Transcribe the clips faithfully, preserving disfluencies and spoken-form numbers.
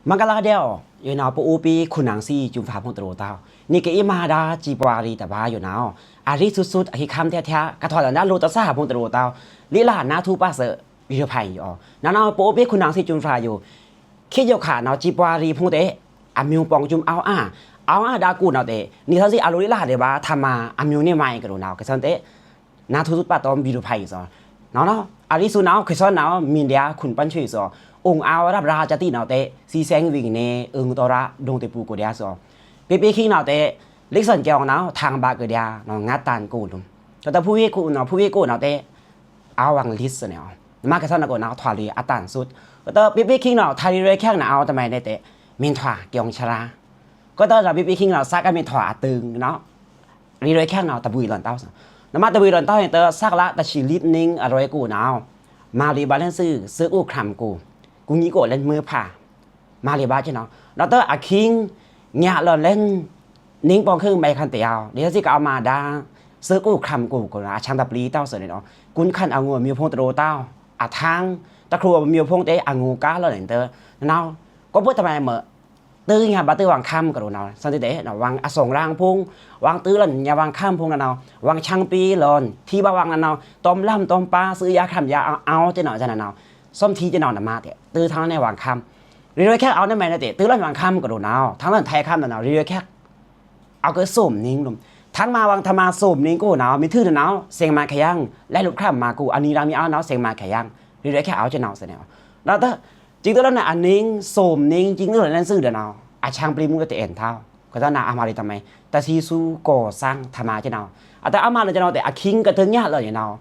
မင်္ဂလာႏဒျာႏ ယိုနဝ် ပအိုးပေး ခွန်နန်းဇီး ကျွန်ဖါ ဖုံးတရူးတဝ်း နီၣ်ဂံၢ်အီးမဒါ စံးပှာ်ရီတဘာယိုနဝ် အရိသုတ်သုတ် အဟိုက်ခမ်းထဲထဲ ကထွာလန်ဒ် လိုတဆာ ဖုံးတရူးတဝ်း လေ့လာနားထောင်ပါစေ ဗီဒီယိုဖိုင်ႏယို နဝ်နဝ် ပအိုးပေး ခွန်နန်းဇီး ကျွန်ဖါယို ခေတ်ရောက နဝ် စံးပှာ်ရီဖုံးတဲ့ အမျိုးပေါင်းစုံ အောင်းအာ အောင်းအာဒါကို နဝ်တဲ့ နီသန့်ဇီး အလိုလေ့လာတဲ့ဘာ ဓမ္မ အမျိုးနဲ့ မိုင်းကရူး နဝ် ကဆန်တဲ့ နားထောင်ပါတော့ ဗီဒီယိုဖိုင်ႏယို နဝ်နဝ် အရိသုတ်နဝ် ခေတ်ရောနဝ် မင်းတရား ခွန်ပန်းချီဆို အိုင်အောင်းရပ်ရာဇတိ နဝ်တဲ့ စီဆင်းဝိညာဉ် အိုင်တော်ရာ ဒုံတေပူကိုယ်တရားဆို ပေပေခင် နဝ်တဲ့ လိပ်စာကျောင်း နဝ် ထံပါကဒျာ နဝ် ငါးတန်ကိုယ်လုံး ကတဖူးဝေးကို နဝ် ဖူးဝေးကို နဝ်တဲ့ အဝ်ဝင်လစ်စနေ နမကဆန်နကို နဝ် ထွာလီအတန်သုတ် ကတပေပေခင် နဝ် ထွာရီရဲခက် နဝ် အဝ်တမိုင်နဲ့တဲ့ မင်းထွာကျောင်းချရာ ကတနဝ် ပေပေခင် နဝ် စကားမင်းထွာအတုံး နဝ် ရီရဲခက် နဝ် တဘွေလွန်တဝ်း နမတဘွေလွန်တဝ်း ဟဲ့တစကားလတချီလစ်နင်း အရွဲကို နဝ် မၤလီဘၣ်လၢစု စၢအိုခရမ်ကို ကူညီကိုလၢမွေးဖါ မၤလီဘၣ်ကနဝ် နဝ် တအခိင်း ညါလွန်လၢ နင်းပေါင်ခင်း မိုင်ခန့်တဝ်း နီသန့်ဇီး ကအဝ်မဒါ စၢအိုခရမ်ကို ကနဝ် အချံတပျီတဝ်း ဆိုနေ နဝ် ကွန်ခန့် အငို အမျိုးဖုံးတရူးတဝ်း အထင်း တခရူ အမျိုးဖုံးတဲ့ အငိုကားလွန်နေ နဝ် ကဘိုးတမိုင်မ တညါဘၣ်တဝ်း ဝင်ခမ်းကရူး နဝ် ဆန်တီးတဲ့ နဝ် ဝင်အဆောင်ရင်းဖုံး ဝင်တလွန်ညါ ဝင်ခမ်းဖုံး နဝ် ဝင်ချံပီလွန် ထီဘၣ်ဝင် နဝ် တွမ်လမ်းတွမ်ပါ စၢယၤခရမ်ယၤ အဝ်ကနဝ် ကနဝ် နဝ် သွမ်ထီကနဝ် နမတဲ့ တထန်းနဲ့ ဝင်ခမ်း ရီရဲခက် အဝ်နဲ့ မိုင်းနဲ့တဲ့ တလွန်ဝင်ခမ်းကရူး နဝ် ထန်းလွန်ထဲခမ်း နဝ် ရီရဲခက် အဝ်ကစုံနင်းလုံး ထန်းမဝင် ဓမ္မစုံနင်းကို နဝ် မီးထူး နဝ် စင်မခရင် လဲလုခရမ်မကို အနံရံမီး အဝ် နဝ် စင်မခရင် ရီရဲခက် အဝ်ကနဝ် စနေ နဝ် တ ကျိန်တလွန်နဝ် အနင်း စုံနင်း ကျိန်တလွန်လၢစု နဝ် အချံပျီမူ တအဲၣ်ထဝ်း ကတနဝ် အမၤလီတမိုင် တဆံသုတ်ကိုစံ ဓမ္မကနဝ် အတအမၤလီကနဝ်တဲ့ အခိင်းကတညါလွန် နဝ်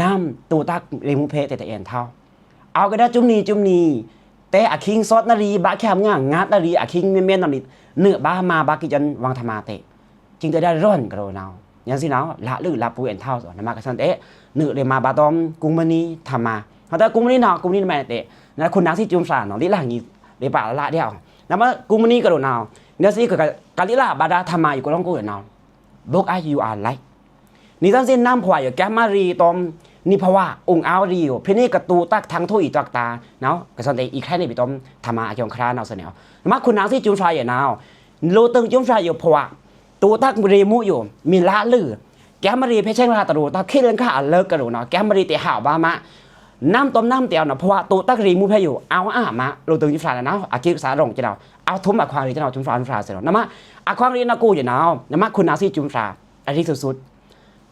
နမ်တူတၢ်ရေမူဖဲ တအဲၣ်ထဝ်း အဝ်ကဒါ စုံနင်း စုံနင်း တဲအခိင်း သွပ်နရီ ဘၣ်ခဲမ်ငါ ငါးနရီ အခိင်း မဲမဲနရီ နွံဘၣ်မၤဘၣ်ကီကၠန် ဝင်ဓမ္မတဲ့ ကျိန်တဒါရွန်ကရူး နဝ် နီသန့်ဇီး နဝ် လလွဲလပူအဲၣ်ထဝ်း နမကဆန်တဲ့ နွံလီမၤဘၣ်တွမ် ကွန်ပဏီ ဓမ္မ ဟဲ့တကွန်ပဏီ နဝ် ကွန်ပဏီ မိုင်းတဲ့ နဝ် ခွန်နန်းဇီး ကျွန်ဖါ နဝ် လေ့လာနည်း လေ့လာပါလဒျာႏ နဝ် ကွန်ပဏီကရူး နဝ် နီသန့်ဇီး ကလေ့လာဘၣ်ဒါ ဓမ္မယို ကိုလုံးကို နဝ် ဘုတ် အယူ အလိုက် နီသန့်ဇီး နမ်ဖဝါယို ကဲမရီတွမ် နီဖဝါ အိုင်အောင်းရီယို ဖဲန့ကတူတၢ် ထန်းထိုးအီတွက်တာ နဝ် ကဆန်တဲ့ အီခရၢၣ်န့ၣ် ပီတွမ် ဓမ္မအကျောင်းခရၢၣ် နဝ် စနေ နဝ် ခွန်နန်းဇီး ကျွန်ဖါယို နဝ် လိုတုံ ကျွန်ဖါယို ဖဝါ တူတၢ်ရေမူယို မီးလလွဲ ကဲမရီဖဲဆဲင်ရၣ်တရူး တၢ်ခေတ်လင်ခါအလကရူး နဝ် ကဲမရီတဟဝ်ဘၣ်မး နမ်တွမ်နမ်တဲ နဝ် ဖဝါတူတၢ်ရေမူဖဲယို အဝ်အါမး လိုတုံ ကျွန်ဖါ နဝ် အက့ကစားရုံကနဝ် အဝ်ထုမ်အခွင့်အရေး ကနဝ် ကျွန်ဖါ ကျွန်ဖါ စနေ နဝ် မ အခွင့်အရေးနဝ်ကိုယို နဝ် နဝ် ခွန်နန်းဇီး ကျွန်ဖါ အရိသုတ်သုတ်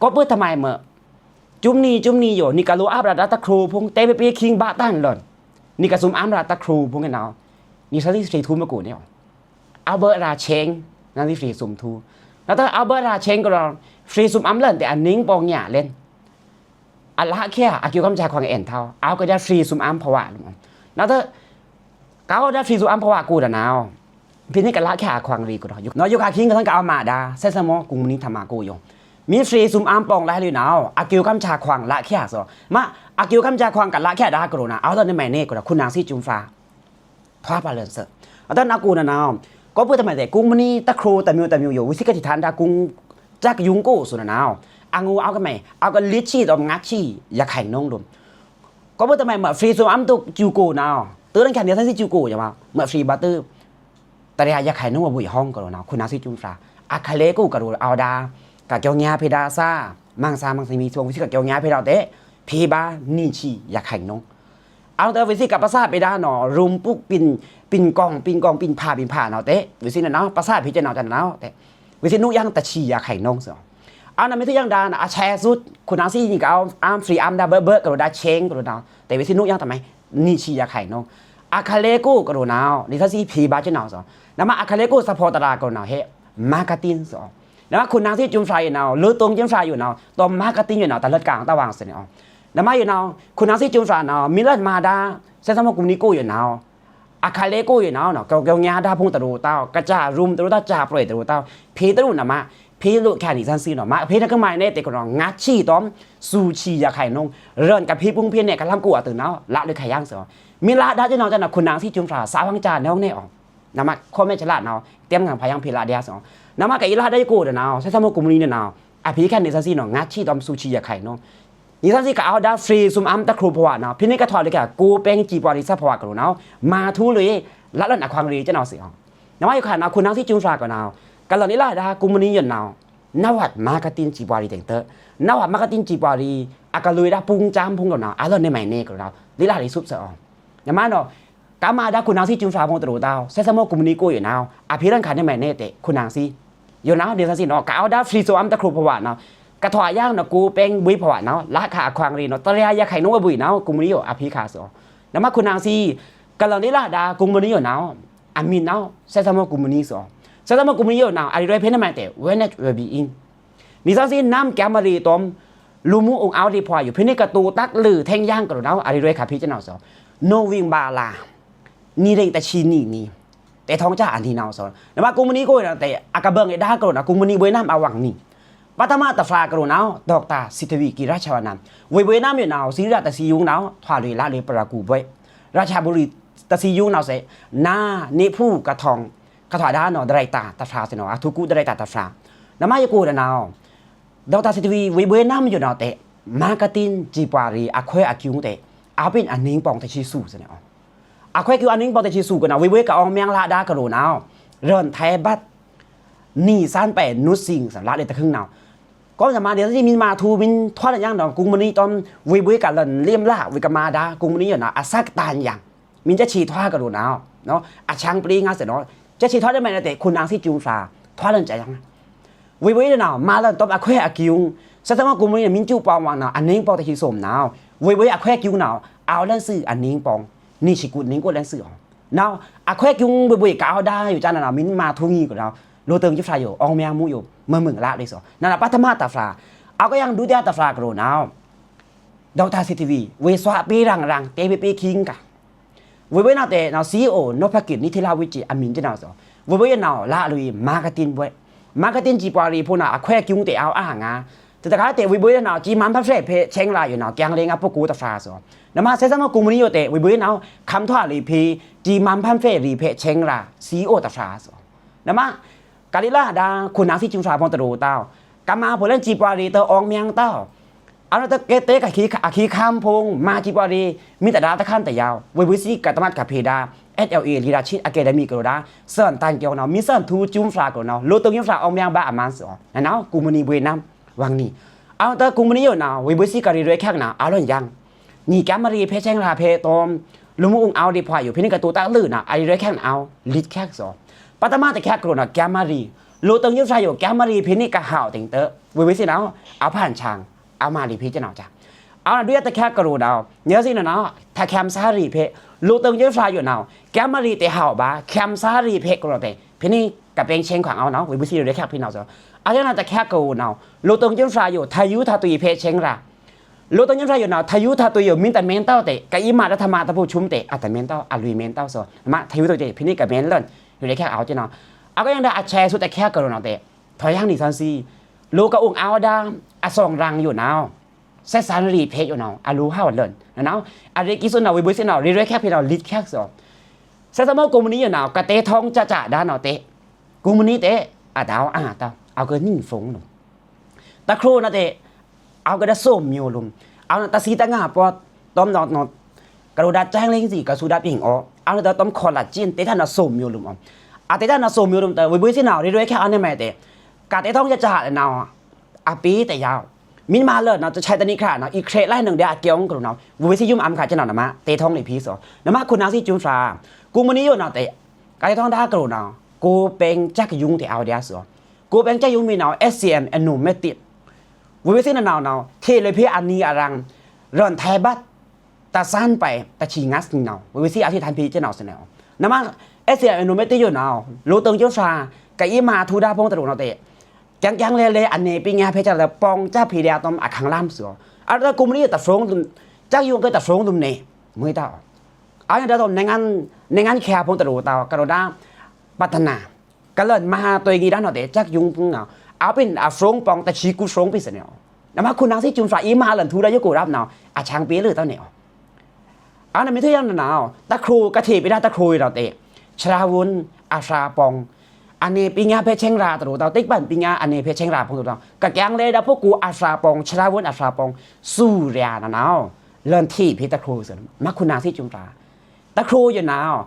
ကဘိုးတမိုင်မ စုံနင်း စုံနင်းယို နီကလိုအပ်ရာဒါ တခရူဖုံး တဲပေပေခင် ဘၣ်တန်လွန် နီကစုံအမ်းရာဒါ တခရူဖုံး ကနဝ် နီသန့်ဇီး ဖြေထုံးမကို နဝ် အဝ်ဘၣ်ရာဆဲင် နီသန့်ဇီး ဖြေစုံထူး နဝ် တအဝ်ဘၣ်ရာဆဲင်ကရူး ဖြေစုံအမ်းလွန်တဲ့ အနင်းပေါင်ညါလဲၣ် အလ္ခႄ အက့ကမ်ချခွင် အဲၣ်ထဝ်း အဝ်ကဒါ ဖြေစုံအမ်းဖဝါ နဝ် တ ကဝ်ဒါ ဖြေစုံအမ်းဖဝါကို နဝ် ဖဲန့ကလ္ခႄ အခွင့်အရေးကရူး နဝ် ယိုခါခိင်းကဆန် ကအဝ်မဒါ ဆက်ဆံမှု ကွန်ပဏီ ဓမ္မကိုယို မီးဖြေစုံအမ်းပေါင်လလွဲ နဝ် အက့ကမ်ချခွင် လ္ခႄ ဆို မ အက့ကမ်ချခွင် ကလ္ခႄ ဒါကရူး နဝ် အဝ်တန့မိုင်န့ကရူး ခွန်နန်းဇီး ကျွန်ဖါ ထွာပါလန်စ အတနဝ်ကို နဝ် ကဘိုးတမိုင်တဲ့ ကွန်ပဏီ တခရူ တမျိုးတမျိုးယို ဝိသိကတိထန်ဒါ ကွန် စက်ရုံကို ဆို နဝ် အငိုအဝ်ကမိုင် အဝ်ကလေးချီတွမ် ငါးချီ ရာခိုင်နှုန်း လိုမ် ကဘိုးတမိုင်မ ဖြေစုံအမ်းတူကျူကို နဝ် တလန်ခါ နီသန့်ဇီး ကျူကိုယို မ မ ဖြေဘၣ်တ တရၢ ရာခိုင်နှုန်း အဝ်ဘွံဟွံကရူး နဝ် ခွန်နန်းဇီး ကျွန်ဖါ အခလဲကိုကရူး အဝ်ဒါ ကကျောင်းညါဖဲဒါ စား မုန့်စား မုန့်သမီး သွံၣ် ဝိသိကကျောင်းညါဖဲဒါတဲ့ ဖြေဘၣ် နှစ်ဆံ ရာခိုင်နှုန်း အဝ်တဝိသိကပစားဖဲဒါ နဝ် ရုံပုက ပင် ပင်ကောင်း ပင်ကောင်း ပင်ဖါ ပင်ဖါ နဝ် တဲ့ ဝိသိနဝ် ပစားဖဲကနဝ် ကနဝ် တဲ့ ဝိသိနုယင် တစ်ဆံ ရာခိုင်နှုန်း ဆို အဝ်နမီးတယင်ဒါ နဝ် အဆဲသုတ် ခွန်နန်းဇီး နီကဝ် အမ်းဖြေအမ်းဒါ ဘၢဘၢကရူး ဒါဆဲင်ကရူး နဝ် တဲ့ ဝိသိနုယင်တမိုင် နှစ်ဆံ ရာခိုင်နှုန်း အခလဲကိုကရူး နဝ် နီသန့်ဇီး ဖြေဘၣ်ကနဝ် ဆို နဝ် အခလဲကို သဖော်တရာ ကရူး နဝ် ဟဲ marketing ဆို နဝ် ခွန်နန်းဇီး ကျွန်ဖါယို နဝ် လိုတုံ ကျွန်ဖါယို နဝ် တွမ် marketing ယို နဝ် တလတ်ကင် တဝင်စနေ နဝ် မယို နဝ် ခွန်နန်းဇီး ကျွန်ဖါ နဝ် မီးလတ်မဒါ ဆက်ဆံမှု ကွန်ပဏီကိုယို နဝ် အခလဲကိုယို နဝ် နဝ် ကျောင်းညါဒါ ဖုံးတရူးတဝ်း ကစၢ်ရုံတရူးတဝ်း စပျဲတရူးတဝ်း ဖြေတရူး နဝ် မ ဖြေလိုကနံၣ်သီ စံး နဝ် မ ဖြေနကမၤနဲ တကရူး ငါးဆံတွမ် စူဆံ ရာခိုင်နှုန်း ရွံကဖီးပူင်းဖဲနဲ ကလမ်ကိုအတု နဝ် လတ်လိုခယင် စံး မီးလတ်ဒါ ကျွန်နဝ် ကျွန်နဝ် ခွန်နန်းဇီး ကျွန်ဖါ စဝ်ချာ နဝ် နဲ နဝ် မ comment ချလတ် နဝ် တဲမ်းငါဖယင် ဖြေလတ်ဒါ စံး နဝ် မ ကအီလတ်ဒါ ယိုကို နဝ် ဆက်ဆံမှု ကွန်ပဏီ နဝ် အဖြေကနံၣ်သီ စံး နဝ် ငါးဆံတွမ် စူဆံ ရာခိုင်နှုန်း နီသီ စံး ကအီဒါ ဖြေစုံအမ်းတခရူ ဖဝါ နဝ် ဖဲနဲကထွာလီက ကိုပင်း စံး ပှၤရံ စဖဝါကရူး နဝ် မၤထူလွေ လတ်းလွဉ်အခွင်ရီႏစဲ့ꩻနဝ်ꩻသေ နမ့ၢ်ယိုခါနဝ်ꩻ ခုနွံꩻသီးစူန်ဖြာကိုနဝ်ꩻ ကလန်ႏလေးလဒ်ကုမ္ပဏီယိုနဝ်ꩻ နဝတ်းမးကတင်းစံပွါရီႏတေင်ႏတဵ နဝတ်းမးကတင်းစံပွါရီႏ အကလွေႏဒ်ပုင်းစမ်းဖုန်းကိုနဝ်ꩻ အလွဉ်ႏနမ့ၢ်နေကနဝ်ꩻ လေးလဒ်သွပ်သေ နမ့ၢ်နဝ်ꩻ ကမ္ဘာဒါခုနွံꩻသီးစူန်ဖြာဖုန်းတရူꩻတဝ် စဲ့ꩻသမုဟ်ကုမ္ပဏီကိုယိုနဝ်ꩻ အဖေႏလန်ခါနမ့ၢ်နေတေ ခုနွံꩻသီး ယိုနဝ်ꩻ နေသင်သီးနဝ်ꩻ ကအဝ်ဒါဖြီးသေအမ်းတခရုဖဝနဝ်ꩻ ကထွာယာနဝ်ꩻ ကိုပင်ဘွေးဖဝနဝ်ꩻ လခအခွင်ရီႏနဝ်ꩻ တြီယခါနဝ်ꩻဘွေးနဝ်ꩻ ကုမ္ပဏီယိုအဖေႏခါသေ နမ့ၢ်ခုနွံꩻသီး ကလန်ႏလေးလဒ်ကုမ္ပဏီယိုနဝ်ꩻ အမံၤနဝ်ꩻ စဲ့ꩻသမုဟ်ကုမ္ပဏီသေ စဲ့ꩻသမုဟ်ကုမ္ပဏီယိုနဝ်ꩻ အရည်ရွဲဖဲနမ့ၢ်တေ Wellness Wellbeing နီသွင်သီး နမ်ကမ္ဘာရီႏတုမ် လူမှုအင်အားတွေ ဖော်ယူဖဲန့ၣ်ကတိုတတ်းလွောက်ထဲင်ယင်ကရူနဝ်ꩻ အရည်ရွဲခါဖေႏစဲ့ꩻနဝ်သေ နိဝင်ဘာလ နှစ်ငါးသိန်းတစ်ဆယ်နှစ်နှစ် တဲထောင်ကျပ်အနံၤနဝ်သေ နမ့ၢ်ကုမ္ပဏီကိုယိုနဝ်ꩻတေ အကဘင်အဒါကရူနဝ်ꩻ ကုမ္ပဏီဘွေနမ်အဝင်နံၤ ပထမတဖြာကရူနဝ်ꩻ ဒေါက်တာ စိတ္တဝီ ဂီရချဝနံ ဝွေဘွေနမ်ယိုနဝ်ꩻ သီးရီးယားတဆံယုံနဝ်ꩻ ထွာလွေလလွေပရကူဘွဲ ရာချဘူရီတဆံယုံနဝ်သေ နါနေဖူကထောင် ကထွာဒါနဝ်ꩻ ဒါရိုက်တာတဖြာသေနဝ်ꩻ အထူးကုဒါရိုက်တာတဖြာ နမ့ၢ်ယိုကိုနဝ်ꩻ ဒေါက်တာ စိတ္တဝီ ဝွေဘွေနမ်ယိုနဝ်ꩻတေ မးကတင်းစံပွါရီႏ အခွဲးအကျုံႏတေ အပ့ၣ်အနင်းပောင်တဆံသူးသေနဝ်ꩻ အခွဲးကျုံႏအနင်းပောင်တဆံသူးကနဝ်ꩻ ဝွေဘွေကအီုံးမၠိုင်းလဒ်ကရူနဝ်ꩻ ရွဉ်ထဲဘတ် နီသွဉ်းပဲ နုတ်သိင်သေ လဒ်တခင်းနဝ်ꩻ ကီုနမ့ၢ်ဒီးမံမးထူမံထွာလယင်နဝ်ꩻ ကုမ္ပဏီတုမ် ဝွေဘွေကလန်ႏလေးလဝွေကမ္ဘာဒါ ကုမ္ပဏီယိုနဝ်ꩻ အစက်တန်ယင် မံစက်ချီထွာကရူနဝ်ꩻ အဆင်ပျေးငါသေနဝ်ꩻ စက်ချီထွာနမ့ၢ်နတေ ခုနွံꩻသီးစူန်ဖြာ ထွာလန်ႏစက်ယင် ဝွေဘွေနဝ်ꩻ မးလန်ႏတုမ်အခွဲးအကျုံႏ စဲ့ꩻသမုဟ်ကုမ္ပဏီနဝ်ꩻ မံစူးပောင်ဝင်နဝ်ꩻ အနင်းပောင်တဆံသူးနဝ်ꩻ ဝွေဘွေအခွဲးကျုံႏနဝ်ꩻ အဝ်လန်သွူအနင်းပောင် နီသွဉ်းခွိုတ်နင်းခွိုတ်လန်သွူနဝ်ꩻ အခွဲးကျုံႏဝွေဘွေကအဝ်ဒါယိုကနဝ်ꩻ မံမးထူငီကရူနဝ်ꩻ လိုတုံယွတ်ဖြာယို အီုံးမၠိုင်းမူယို မုၢ်မုၢ်လဒ်သေနဝ်ꩻ ပထမတဖြာ အကယင်ဒုတိယတဖြာကရူနဝ်ꩻ ဒေါက်တာ စိတ္တဝီ ဝွေသွးပ့ရန်ရန် တဲပ့ပ့ခံက ဝွေဘွေနဝ်ꩻတေ CEO နုပ်ပကိတ် နီထေးရဝိတ်ချီ အမံၤစဲ့နဝ်သေ ဝွေဘွေနဝ်ꩻ လလွေ မးကတင်းဘွဲ မးကတင်းစံပွါရီႏဖုန်းနဝ်ꩻ အခွဲးကျုံႏတေအဝ်အာငါ တတခါတေ ဝွေဘွေနဝ်ꩻ စံမန်ဖန်ဖျဲ့ဖဲ ချဲင်ရၤယိုနဝ်ꩻ ကၠင်ႏလေးငါပုကုတဖြာသေ နမ့ၢ်စဲ့ꩻသမုဟ်ကုမ္ပဏီယိုတေ ဝွေဘွေနဝ်ꩻ ခမ်းထွာလွေဖဲ စံမန်ဖန်ဖျဲ့ရီႏဖဲ ချဲင်ရၤ CEO တဖြာသေ နမ့ၢ် ကလီလဒ် ခုနွံꩻသီးစူန်ဖြာဖုန်းတရူတဝ် ကမ္ဘာဖုန်းလန်ႏစံပွါရီႏတေအီုံးမၠိုင်းတဝ် အဝ်နဝ်ꩻတေကဲတဲကအခံခမ်းဖုန်း မးစံပွါရီႏ မံတဒါတခါတယဝ် ဝွေဘွေသီးကတမတ်ကဖေဒါ SLA Leadership Academy ကရူဒါ သွဉ်တန်ကျော်နဝ်ꩻ မံသွဉ်ထူစူန်ဖြာကရူနဝ်ꩻ လိုတုံယွတ်ဖြာအီုံးမၠိုင်းဘၣ်အမန်သေနဝ်ꩻ ကုမ္ပဏီဘွေနမ်ဝင်နံၤ အဝ်နဝ်ꩻတေ ကုမ္ပဏီယိုနဝ်ꩻ ဝွေဘွေသီးကရည်ရွယ်ချက်နဝ်ꩻ အလွဉ်ယင် နီကမ္ဘာရီႏဖဲ ချဲင်ရၤဖဲတုမ် လူမှုအင်အားတွေ ဖော်ယူဖဲန့ၣ်ကတိုတတ်းလွောက်နဝ်ꩻ အရည်ရွဲချက်နဝ်ꩻ လေးချက်သေ ပထမတချက်ကရူနဝ်ꩻ ကမ္ဘာရီႏ လိုတုံယွတ်ဖြာယို ကမ္ဘာရီႏဖဲန့ၣ်ကဟဝ်တေင်ႏတေ ဝွေဘွေသီးနဝ်ꩻ အဖန်ချင် အမၤရီႏဖဲစဲ့နဝ်ꩻ အဝ်နဝ်ꩻ ဒုတိယတချက်ကရူနဝ်ꩻ နီသွဉ်းသီးနဝ်ꩻ ထက်ခံစားရီႏဖဲ လိုတုံယွတ်ဖြာယိုနဝ်ꩻ ကမ္ဘာရီႏတေဟဝ်ဘၣ် ခံစားရီႏဖဲကရူနဝ်ꩻတေ ဖဲန့ၣ်ကပၢင်ဆင်ခွါအဝ်နဝ်ꩻ ဝွေဘွေသီးကရည်ရွယ်ချက်ဖဲနဝ်သေ အကယင်နဝ်ꩻတချက်ကရူနဝ်ꩻ လိုတုံယွတ်ဖြာယို ထယူးထတူးဖဲ ချဲင်ရၤ လိုတုံယွတ်ဖြာယိုနဝ်ꩻ ထယူးထတူးယို မံတမၢင်တဝ်တေ ကအီမးတထမးတဖုချုံတဲ အတမၢင်တဝ် အလွေမၢင်တဝ်သေ နမ့ၢ်ထယူးထတူးဖဲန့ၣ်ကပၢင်လန် ရွတ်ချက်အဝ်စဲ့နဝ်ꩻ အကယင်ဒၣ် အချက်အစွတ်တချက်ကရူနဝ်ꩻတေ ထွာယင်နီသွဉ်းသီး လိုကအီုံးအဝ်ဒါ အသွဉ်ရန်ယိုနဝ်ꩻ ဆက်ဆံရီႏဖဲယိုနဝ်ꩻ အလိုဟဝ်လန်နဝ်ꩻ အရည်ကိစွတ်နဝ်ꩻ ဝွေဘွေသီးနဝ်ꩻ ရည်ရွယ်ချက်ဖဲနဝ်ꩻ လေးချက်သေ စဲ့ꩻသမုဟ်ကုမ္ပဏီယိုနဝ်ꩻ ကတဲထောင်းကျကျဒါနဝ်ꩻတေ ကုမ္ပဏီတေ အတဝ်အာတဝ် အကနီဖိုင်လုမ် တခရူနဝ်ꩻတေ အကဒးသွမ်မျိူလုမ် အဝ်နဝ်ꩻတသီတငါပော့ တုမ်နဝ်ꩻ ကရူဒါစဲင်လင်းသီး ကဆူဒါပ့င်အို အဝ်နဝ်ꩻတေတုမ် collagen တဲထနဝ်သွမ်မျိူလုမ် အတဲထနဝ်သွမ်မျိူလုမ်တေ ဝွေဘွေသီးနဝ်ꩻ ရည်ရွယ်ချက်အနမ့ၢ်တေ ကတဲထောင်းကျကျနဝ် အပေတယဝ် မံမးလနဝ် တချက်တနံခရနဝ် အီခရဲးလၢနုင်ဒဲအကဵုံကရူနဝ် ဝွေဘွေသီးယုမ်အမ်ခါစဲ့နဝ် နမ့ၢ်တဲထောင်းလီဖဲသေ နမ့ၢ်ခုနွံသီးစူန်ဖြာ ကုမ္ပဏီယိုနဝ်ꩻတေ ကတဲထောင်းဒါကရူနဝ် ကိုယ်ပိုင်စက်ရုံတေအဝ်ဒဲသေ ကိုယ်ပိုင်စက်ရုံမံနဝ် SCM Innovative ဝွေဘွေသီးနဝ်နဝ် ထေလေဖဲအနံၤအရံ ရွဉ်ထဲဘတ် တသၢန်ပဲ တဆံငါးသီးနဝ် ဝွေဘွေသီးအသီးထန်ဖဲစဲ့နဝ်သေနဝ် နမ့ၢ် SCM Innovativeယိုနဝ် လိုတုံယွတ်ဖြာ ကအီမးထူဒါဖုန်းတရူနဝ်တေ ကၠင်ကၠင်လဲလဲ အနဲပညာဖဲစဲ့နဝ် ပောင်စက်ဖဲဒဲအတုမ်အခန်းလမ်းသေ အတကုမ္ပဏီတဖြုံးလုမ် စက်ရုံကတဖြုံးလုမ်န့ၣ် မွေးတဝ် အဝ်နဝ်တေတုမ် နိုင်ငံခြား နိုင်ငံခြားဖုန်းတရူတဝ် ကရူဒါ ပတနာ ကလန်မဟာတွဲငီဒါနဝ်တေ စက်ရုံဖုန်းနဝ် အပ့ၣ်အဖြုံးပောင်တဆံကူဖြုံးပ့ၣ်သေနဝ် နမ့ၢ်ခုနွံသီးစူန်ဖြာ အီမးလန်ထူဒါယိုကိုရပ်နဝ် အဆင်ပျေးလွောက်တဝ်န့ၣ် အဝ်နဝ်မ့ၢ်ထေယင်နဝ် တခရူကထေဖဲဒၣ်တခရူယိုနဝ်တေ ဆရာဝန် အဖြာပောင် အနဲပညာဖဲချဲင်ရၤတရူတဝ် သိပ္ပံပညာ အနဲဖဲချဲင်ရၤဖုန်းတရူတဝ် ကကၠင်လဲဒၣ်ပုၵ်ၵူအဖြာပောင် ဆရာဝန် အဖြာပောင် သူရၢနဝ် လန်ထေဖဲတခရူသေ မ့ၢ်ခုနွံသီးစူန်ဖြာ တခရူယိုနဝ်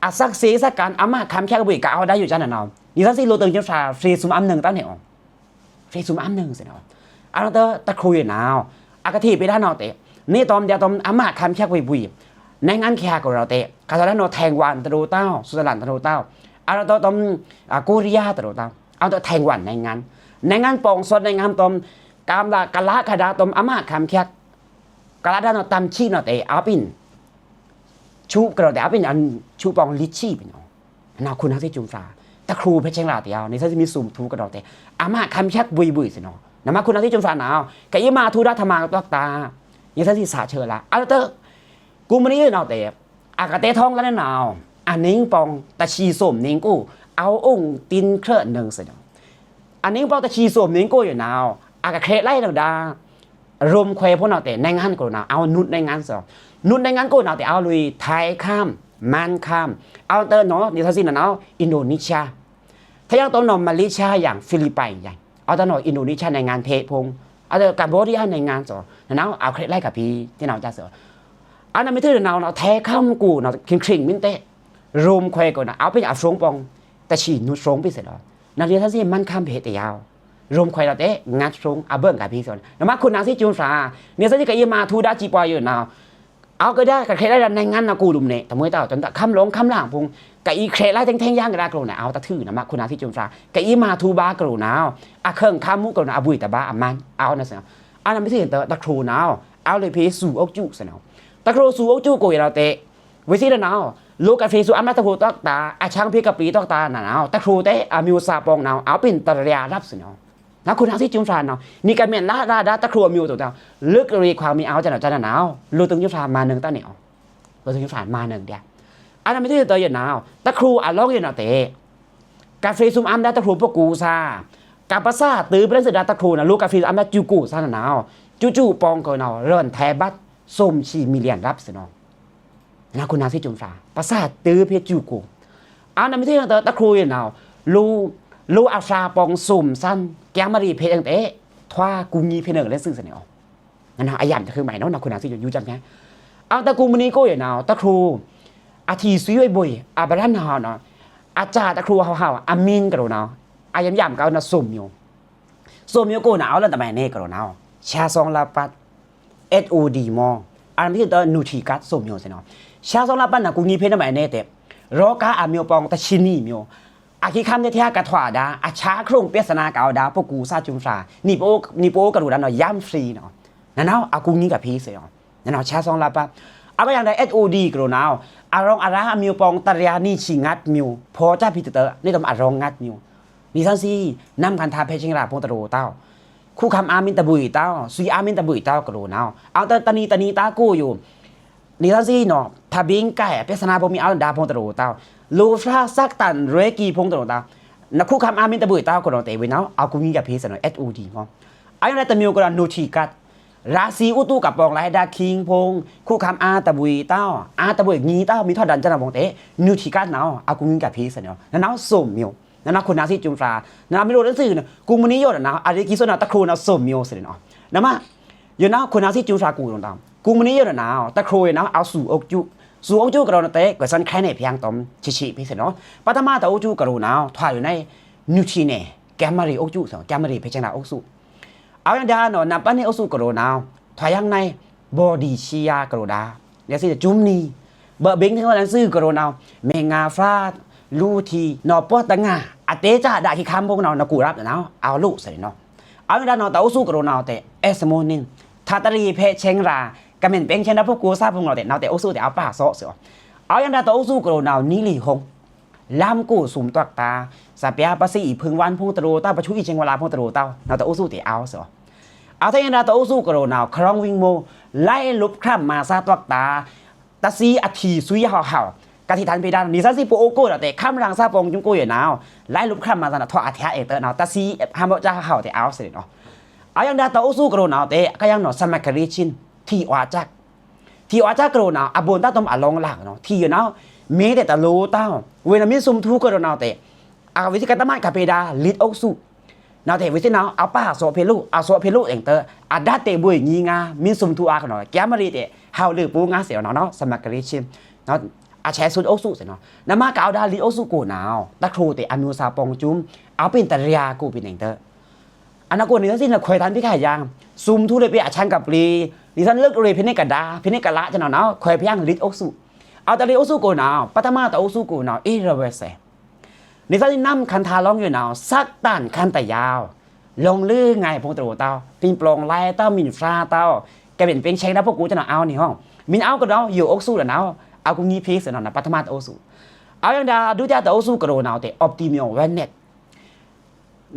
အသက်သေသက်ကန် အမခမ်းချက်ဝေး ကအဝ်ႏဒါယိုကျါနဝ်ꩻ။ နီသန်ႏသီး လိုႏတွင်ႏစွာ ဖြေဆုမ်းအမ်းနုင်ႏတန်ႏန့ၣ် ဖြေဆုမ်းအမ်းနုင်ႏသေနဝ်ꩻ။ အဝ်ႏဒါတခူဝ်ယိုနဝ်ꩻ အကထေးပေဒါနဝ်ꩻတဲ့ နေတွမ်ဒျာတွမ် အမခမ်းချက်ဝေးဝေး နိုင်ငံခြားကရောတဲ့ ကစားဒဏ်နဝ်ꩻ ထိုင်ဝမ်တလိုတဝ်း ဆွစ်ဇာလန်တလိုတဝ်း အဝ်ႏဒါတွမ် ကိုရီးယားတလိုတဝ်း အဝ်ႏဒါ ထိုင်ဝမ်နိုင်ငံ နိုင်ငံပေါင်းစုံ နိုင်ငံတွမ် ကမ်းဒါကလးကဒါတွမ် အမခမ်းချက် ကလးဒါနဝ်ꩻ တမ်ချိနဝ်ꩻတဲ့ အပင် ဆုကရောတဲ့ အပင် ဆုပေါင်း လစ်ချီပီနဝ်ꩻ။ နဝ်ꩻ ခုနစ်ဆယ့်ကိုးစာ တခူဝ်ဖဲချင်းလာတဲ့ နီသန်ႏသီး မီးစုံထူကရောတဲ့ အမခမ်းချက်ဝေးဝေးသေနဝ်ꩻ။ နဝ်ꩻ ခုနစ်ဆယ့်ကိုးစာနဝ်ꩻ ကအီးမၤထူဒါထမံးတွက်တာ နီသန်ႏသီး စာချော်လာ အဝ်ႏဒါ ကုမ္ပဏီနဝ်ꩻတဲ့ အကတဲထောင်းလာနဝ်ꩻ အနွေဦးပေါင်း တဆံစုံနွေဦးကို အဝ်ႏအုံတင်းချော်နုင်သေနဝ်ꩻ။ အနွေဦးပေါင်း တဆံစုံနွေဦးကိုယိုနဝ်ꩻ အကချဲးလိုက်နဝ်ꩻဒါ ရုံးခွဲဖုံနဝ်ꩻတဲ့ နိုင်ငံကရောနဝ်ꩻ အဝ်ႏနွတ်နိုင်ငံသေနဝ်ꩻ။ နွတ်နိုင်ငံကိုနဝ်ꩻတဲ့ အဝ်ႏလွေꩻ ထိုင်ခမ်း မန်ခမ်း အဝ်ႏဒါနဝ်ꩻ နီသန်ႏသီးနဝ်ꩻ အင်ဒိုနီးရှား ထယံတောင်းနဝ်ꩻ မလေးရှားယင် ဖိလစ်ပိုင်ယင် အဝ်ႏဒါနဝ်ꩻ အင်ဒိုနီးရှားနိုင်ငံဖဲဖုံ အဝ်ႏဒါ ကမ်ဘောဒီးယားနိုင်ငံသေနဝ်ꩻ အဝ်ႏချဲးလိုက်ကဖီး တနဝ်ꩻကျါသေနဝ်ꩻ။ အနွေဦးမီးထွို့နဝ်ꩻ ထိုင်ခမ်းကိုနဝ်ꩻ ချင်ချင်မင်းတဲ့ ရုံးခွဲကိုနဝ်ꩻ အဝ်ႏပင်အဖြုံပေါင်း တဆံနွတ်ဖြုံပီသေနဝ်ꩻ။ နီသန်ႏသီး မန်ခမ်းဖဲတဲ့ယဝ်ꩻ ရုံးခွဲနဝ်ꩻတဲ့ ငါးဖြုံအဘိုင်ကဖီးသေနဝ်ꩻ။ နဝ်ꩻ ခုနစ်ဆယ့်ကိုးစာ နီသန်ႏသီး ကအီးမၤထူဒါစံးပဝ်ယိုနဝ်ꩻ အဝ်ႏကဒါကချဲးလိုက်နဝ်ꩻ နိုင်ငံနဝ်ꩻကိုလိုမ်နဲ တမွေးတဝ် တခမ်းလောင်းခမ်းလင်ဖုံ ကအီးချဲးလိုက်တ့င်တ့င်ယင်ကဒါကရောနဝ်ꩻ အဝ်ႏတထူနဝ်ꩻ ခုနစ်ဆယ့်ကိုးစာ ကအီးမၤထူဒါကရောနဝ်ꩻ အခန်းခမ်းမူကရောနဝ်ꩻ အဘွေတဘါအမန် အဝ်ႏနဝ်ꩻသေနဝ်ꩻ။ အနွေဦးမီးထွို့တခူဝ်နဝ်ꩻ အဝ်ႏလွေꩻဖဲစုအုပ်စုသေနဝ်ꩻ။ တခူဝ်စုအုပ်စုကိုယိုနဝ်ꩻတဲ့ ဝေးသေနဝ်ꩻ လိုကဖီးစုအမတ်တခူဝ်တွက်တာ အချံဖဲကပီးတွက်တာနဝ်ꩻ တခူဝ်တဲ့ အမျိုးအစားပေါင်းနဝ်ꩻ အဝ်ႏပင်တရံးရပ်သေနဝ်ꩻ။ နဝ်ꩻ ခုနစ်ဆယ့်ကိုးစာနဝ်ꩻ နီကမ့ၢ်လဒဒါတခူဝ်အမျိုးတွက်တာ လိုကရေခွါမီးအဝ်ႏကျါနဝ်ꩻ လိုတုင်ႏစွာမၤနုင်ႏတန်ႏန့ၣ် လိုတုင်ႏစွာမၤနုင်ႏဒျာ အနွေဦးမီးထွို့တယိုနဝ်ꩻ တခူဝ်အလောင်းယိုနဝ်ꩻတဲ့ ကဖီးစုမ်းအမ်းဒါတခူဝ်ပကိုးစာ ကပစၢ်တိုဖျဲးစဒါတခူဝ်နဝ်ꩻ လိုကဖီးစုမ်းအမ်းဒါစုကိုးစာနဝ်ꩻ စုစုပေါင်းကိုနဝ်ꩻ လွဉ်ထဲဘတ်စုံႏဆံ million ရပ်သေနဝ်ꩻ။ နဝ်ꩻ ခုနစ်ဆယ့်ကိုးစာ ပစၢ်တိုဖျဲးစုကိုး အနွေဦးမီးထွို့တခူဝ်ယိုနဝ်ꩻ လို လိုအသျှာပေါင်းစုံႏသန်း ကဵမ်မရီးဖဲအင်တဲ့ ထွာကူငီးဖဲနုင်ႏလဲစုသေနဝ်ꩻ။ နဝ်ꩻ အယမ်တခုမီးနဝ်ꩻ နဝ်ꩻ ခုနစ်ဆယ့်ကိုး ယူကမ်နဲ အဝ်ႏတခူဝ်ကုမ္ပဏီကိုယိုနဝ်ꩻ တခူဝ် အထီးသွီဝဲဘွေ အဘရန်နဝ်ꩻနဝ်ꩻ အစၢတခူဝ်ဟဝ်ဟဝ် အမီးကရောနဝ်ꩻ အယမ်ယမ်ကဝ်နဝ်ꩻ စုံႏမီး စုံႏမီးကိုနဝ်ꩻ အဝ်ႏလတ်တမီးန့ၣ်ကရောနဝ်ꩻ ဆဲးသွင်လပတ် SOD မီး အနွေဦးမီးထွို့တ နူထီးကတ်စုံႏမီးသေနဝ်ꩻ။ ဆဲးသွင်လပတ်နဝ်ꩻ ကူငီးဖဲနမီးန့ၣ်တဲ့ ရောဂါအမျိုးပေါင်း တဆံနွံမျိုး အခိခမ်းထဲထဲကထွာဒါ အဆါခရုံပျဲစနာကဝ်ဒါ ပကိုးစာစုံႏစာ နီပအိုကရူဒါနဝ်ꩻ ယမ်ဖြံနဝ်ꩻ နဝ်ꩻ အကူငီးကဖီးသေနဝ်ꩻ။ နဝ်ꩻ ဆဲးသွင်လပတ် အကယင်ဒါ SOD ကရောနဝ်ꩻ အရောင်အရာအမျိုးပေါင်း တရံးနွံဆံငါးမျိုး ဖော်ကြပြီးတတ နီတွမ်အရောင်ငါးမျိုး နီသန်ႏသီး နမ်ကၼ်ထါဖဲချင်းရာဖုံတရူဝ်တဝ် ခုခမ်းအာမီးတဘွေတဝ် သွီအာမီးတဘွေတဝ်ကရောနဝ်ꩻ အဝ်ႏတနံၤတနံၤတၢ်ကိုယို နီသန်ႏသီးနဝ်ꩻ ထဘိင်ကိုင် ပျဲစနာဖုံမီးအဝ်ႏဒါဖုံတရူဝ်တဝ် လိုဖြာစက်တန်ရွဲကီဖုံတရူဝ်တဝ် နခုခမ်းအာမီးတဘွေတဝ်ကရောနဝ်ꩻ တဲဝဲနဝ်ꩻ အကူငီးကဖီးသေနဝ်ꩻ SOD မီး အယင်ဒါတမျိုးကရော နူထီးကတ် ရာသီဥတုကပောင်လဲဒါ ခိင်းဖုံ ခုခမ်းအာတဘွေတဝ် အာတဘွေနွံတဝ် မီးထွတ်ဒဏ်စနဝ်ꩻဖုံတဲ့ နူထီးကတ်နဝ်ꩻ အကူငီးကဖီးသေနဝ်ꩻ။ နဝ်ꩻ စုံႏမီး နဝ်ꩻ ခုနစ်ဆယ့်ကိုးစာ နဝ်ꩻ မီးလိုတန်ႏသီး ကူမီးယိုနဝ်ꩻ အရေကြီးစုနဝ်ꩻ တခူဝ်နဝ်ꩻ စုံႏမီးသေနဝ်ꩻ။ နမ ယိုနဝ်ꩻ ခုနစ်ဆယ့်ကိုးစာကူနဝ်ꩻ ကူမီးယိုနဝ်ꩻ တခူဝ်နဝ်ꩻ အဝ်ႏစုအုပ်စု စုအုပ်စုကရောနဝ်ꩻတဲ့ ကွယ်ဆန်ခဲနယ်ဖျံးတွမ် ချစ်ချစ်ဖဲသေနဝ်ꩻ။ ပထမတအုပ်စုကရောနဝ်ꩻ ထွာယူၤနဲ နူထီးနဲ ကဵမ်မရီးအုပ်စု ကဵမ်မရီးဖဲချင်းရာအုပ်စု အယင်ဒါနဝ်ꩻ နမ်ပၢၼ်းန့ၣ်အုပ်စုကရောနဝ်ꩻ ထွာယင်နဲ ဘော်ဒီးဆီးယါကရောဒါ လဲစံး စုံႏနီ ဘၢဘိင်ထဲနဝ်ꩻ လန်စုကရောနဝ်ꩻ မဲငါဖြာ လူထီး နီပော့တငါ အတဲစဒါခိခမ်းဖုံနဝ်ꩻ နကူရပ်နဝ်ꩻ အဝ်ႏလိုသေနဝ်ꩻ။ အယင်ဒါနဝ်ꩻ တအုပ်စုကရောနဝ်ꩻတဲ့ အဲစမိုးနင်း ထတရီးဖဲချင်းရာ ကမ့ၢ်ပဵင်းချင်းရာဖုံ ကူစာဖုံနဝ်ꩻတဲ့ နဝ်ꩻ တအုပ်စုတဲ့ အဝ်ႏပာ်သောသေနဝ်ꩻ။ အယင်ဒါတအုပ်စုကရောနဝ်ꩻ နီလီဟုံ လမ်းကို စုံႏတွက်တာ စပျာပစံအီဖုံဝၢၼ်ဖုံတရူဝ်တဝ် ပဆူအီချင်းဝလဖုံတရူဝ်တဝ် နဝ်ꩻ တအုပ်စုတဲ့ အဝ်ႏသေနဝ်ꩻ။ အယင်ဒါတအုပ်စုကရောနဝ်ꩻ ခရွင်ဝိင်းမိုး လဲလုပ်ခရမ်မာစာတွက်တာ တသီးအထီးသွီဟဝ်ဟဝ် ကထီးထန်ပေဒါ နီသန်ႏသီး ပအိုကိုနဝ်ꩻတဲ့ ခမ်းရင်စာဖုံကဵုကဵုယိုနဝ်ꩻ လဲလုပ်ခရမ်မာစာနဝ်ꩻ ထွာအထျာအဲၣ်တနဝ်ꩻ တသီးဟဝ်မွဲကဵုဟဝ်တဲ့ အဝ်ႏသေနဝ်ꩻ။ အယင်ဒါတအုပ်စုကရောနဝ်ꩻတဲ့ ကယင်နဝ်ꩻ စမဂရီးချင်း ထီးအွါစက် ထီးအွါစက်ကရောနဝ်ꩻ အဘိုၼ်တၢ်တွမ်အလောင်းလၢနဝ်ꩻ ထီးယိုနဝ်ꩻ မ့ၢ်တဲ့တလိုတဝ် ဝေနမ့ၢ်စုံႏထူကရောနဝ်ꩻတဲ့ အဝေသီးကတမတ်ကပေဒါ လီးအုပ်စု နဝ်ꩻတဲ့ ဝေသီးနဝ်ꩻ အပာ်သော့ဖဲလို အသော့ဖဲလိုအင်တ အဒတ်တဲ့ဘွေငီးငါ မ့ၢ်စုံႏထူအါကရောနဝ်ꩻ ကဵမ်မရီးတဲ့ ဟဝ်လိူဝ်ပူငါသေနဝ်ꩻ စမဂရီးချင်း နဝ်ꩻ အဆဲးသုတ်းအိုးစုသ့ၣ်နီၤ နမ့ကဝ်ဒၣ်လိတ်အိုးစုကိုနဝ် တခူးတေအမျိုးအစားပေါင်းစုံ အဝ်ပ့ၣ်တရၣ်ကိုပ့ၣ်န့ၣ်တႄႉ အနကွိုန်န့ၣ်သ့ၣ်နီၤ ခွဲးတန်ဖိခါယင်း စုံထူလေပေအချံကပျေ န့ၣ်သ့ၣ်နီၤ လွိုက်ရေ့ ဖိန့ၣ်ကဒါ ဖိန့ၣ်ကလး ကၠၢနီၤ ခွဲးဖျိုင်လိတ်အိုးစု အဝ်တလိတ်အိုးစုကိုနဝ် ပထမတအိုးစုကိုနဝ် အ့ရဝဲစဲ န့ၣ်သ့ၣ်နီၤနမ်းခန်းထားလောင်းယိုနဝ် စက်တန်ခန်းတရား လောင်လွေးငိုင်ဖိုင်တရူးတဝ် ပျိင်ပျိင်လဲတဝ် မီးဖြါတဝ် ကမ့ၢ်ပျိင်ဆဲင်ဒၣ်ဖိကူတၢ်နီၤ အဝ်န့ၣ်ဟော မ့ၢ်အဝ်ကဒီး ယိုအိုးစုတနီၤ အကူငီးဖဲသ့ၣ်နီၤ ပထမတအိုးစု အဝ်ယင်းဒၣ် ဒုတိယတအိုးစုကရူးနဝ်တၢ် optimal wellness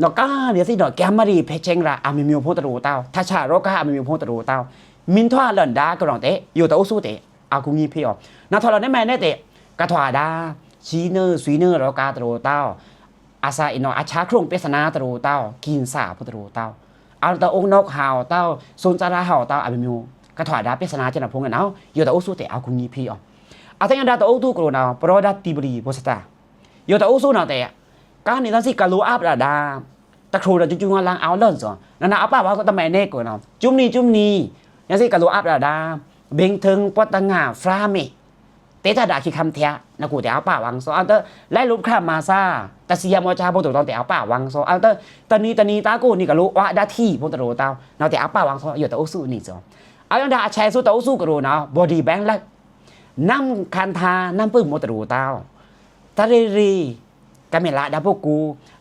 နီၤ ကါန့ၣ်သ့ၣ်နီၤ ကဲမရီးဖဲဆဲင်ရၣ်အမီးမီးဖိုင်တရူးတဝ် ထဆာရောဂါအမီးမီးဖိုင်တရူးတဝ် မ့ၢ်ထွာလန်ဒါကရူးတၢ် ယိုတအိုးစုတၢ် အကူငီးဖဲအီၤ နထွာလန်ဒါမ့ၢ်န့ၣ်တၢ် ကထွာဒါ ဆံနွံ ဆွံနွံ ရောဂါတရူးတဝ် အဆၢအဆာခရုံပျိသနာတရူးတဝ် ကင်ဆာဖိတရူးတဝ် အဝ်တအိုးနုတ်ဟဝ်တဝ် သုန်စရာဟဝ်တဝ် အမီးမီး ကထွာဒါပျိသနာကၠၢနီၤဖိန့ၣ်နဝ် ယိုတအိုးစုတၢ် အကူငီးဖဲအီၤ အသ့ၣ်ညါဒၣ်တအိုးစုကရူးနဝ် ပရောဒၣ်တံပရီ ဘိုစတာ ယိုတအိုးစုနီၤတၢ် ကါန့ၣ်သ့ၣ်နီၤ ကလိုအပ်ဒၣ်ဒါ တခူးဒီးစုံစုံလင်အဝ်လီၤစီၤ နနဝ်အပာ်ဝင်းစီၤ တမံၤန့ၣ်ကရူးနဝ် စုံနံၤစုံနံၤ သ့ၣ်နီၤ ကလိုအပ်ဒၣ်ဒါ ဘိင်ထိုင် ပွတ်တငါ ဖြါမ့ၢ် တဲတၢ်ဒါခံခါထဲ နကွိုန်တၢ်အပာ်ဝင်းစီၤ အဝ်တ လဲလုပ်ခါမၤဆါ တစံယံမော်ချါဖိတရူးတဝ် တၢ်အပာ်ဝင်းစီၤ အဝ်တ တနံၤတနံၤတၢ်ကိုန့ၣ် ကလိုအပ်ဒၣ်ထံဖိတရူးတဝ် နဝ်တၢ်အပာ်ဝင်းစီၤ ယိုတအိုးစုန့ၣ်စီၤ အဝ်ယင်းဒၣ် အဆဲးသုတ်းတအိုးစုကရူးနဝ် body balance နမ်းခန်းထား နမ်းပိုမ်ဖိုင်တရူးတဝ် တရံးရံး ကမ့ၢ်လဒၣ်ဖိကူ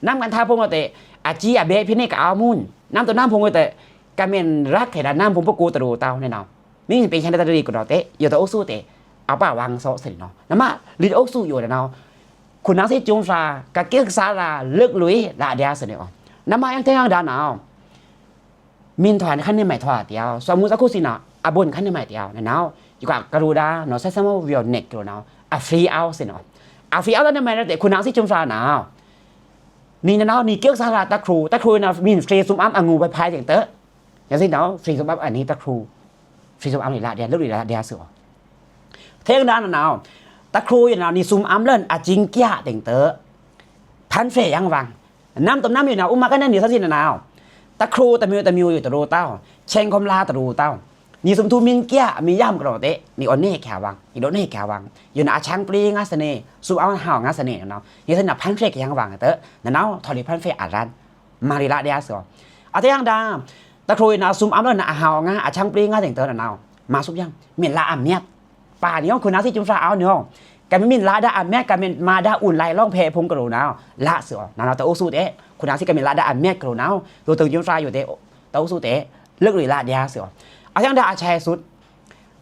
နမ်းခန်းထားဖိတၢ် အစံအဘဲဖိန့ၣ်ကအဝ်မုၢ် နမ်းတနမ်းဖိတၢ် ကမ့ၢ်ရကဲဒၣ်နမ်းဖိပကူတရူးတဝ်န့ၣ်နဝ် မ့ၢ်ပျိင်ဆဲင်ဒၣ်တရံးကရူးတၢ် ယိုတအိုးစုတၢ် အပာ်ဝင်းစီၤသ့ၣ်နီၤ နမ့ၢ်လိတ်အိုးစုယိုနဝ် ခုနစ်ဆံစွန်ဖျါ ကကိကစားရ လွိုက်လွေ့လဒျားသ့ၣ်နီၤ နမ့ၢ်ယင်းထဲယင်းဒၣ်နဝ် မ့ၢ်ထွာခါန့ၣ်မ့ၢ်ထွာတၢ် စီၤမုၢ်စခူသ့ၣ်နီၤ အဘိုၣ်ခါန့ၣ်မ့ၢ်တၢ်နဝ် ယကွၢ်ကရူးဒၣ်နီၤ ဆက်ဆံမှု ဝေးယိုန့ၣ်ကရူးနဝ် အ free အဝ်သ့ၣ်နီၤ အ free အဝ်တၢ်န့ၣ်မ့ၢ်တၢ် ခုနစ်ဆံစွန်ဖျါနဝ် နံၤနဝ် နံၤကကိကစားရတခူး တခူးနဝ် မ့ၢ် free သုမ်းအမ်းအငိုဝ်ဝဲဖဲသ့ၣ်တၢ် ယင်းသ့ၣ်နီၤ free သုမ်းအမ်းအနံၤတခူး free သုမ်းအမ်းလဒျား လွိုက်လွေ့လဒျားသ့ၣ်နီၤ ထဲဒၣ်နဝ် တခူးယနဝ် နံၤသုမ်းအမ်းလၢအစံကၠးသ့ၣ်တၢ် ဖန်းဖြေယင်းဝင်း နမ်းတနမ်းယိုနဝ် ဥပမာကန့ၣ် နံၤသ့ၣ်နီၤ တခူးတမံၤတမံၤယိုတရူးတဝ် ဆဲင်ကမလါတရူးတဝ် နံၤသုမ်းထူမံကၠး မံယမ်ကရူးတၢ် နံၤအိုန့ၢ်ကဝင်း နံၤဒိးန့ၢ်ကဝင်း ယိုနဝ် အဆန်းပျိင်ငါသန့ၤ သုမ်းအမ်းဟဝ်ငါသန့ၤနဝ် နံၤသ့ၣ်နီၤ ဖန်းဖြေကယင်းဝင်းတၢ် နဝ် ထွာလီၤဖန်းဖြေအရန် မၤလီၤလဒျားသ့ၣ်နီၤ အထဲဒၣ် တခူးယနဝ် သုမ်းအမ်းလၢနအဟဝ်ငါ အဆန်းပျိင်ငါသ့ၣ်တၢ်နဝ် မၤသုမ်းယင်း မ့ၢ်လဒၣ်အမျတ် ပၢ်နံၤ ခုနစ်ဆံစွန်ဖျါအဝ်နံၤ ကမ့ၢ်မ့ၢ်လဒၣ်အမျတ် ကမ့ၢ်မၤဒၣ်အိုၣ်လၢလီၢ်ဖဲဖိကရူးနဝ် လဒျားသ့ၣ်နီၤ တအိုးစုတၢ် ခုနစ်ဆံ ကမ့ၢ်လဒၣ်အမျတ်ကရူးနဝ် ယိုတအိုးစွန်ဖျါယိုတၢ် တအိုးစုတၢ် လွိုက်လွေ့လဒျားသ့ၣ်နီၤ အထဲဒၣ် အဆဲးသုတ်း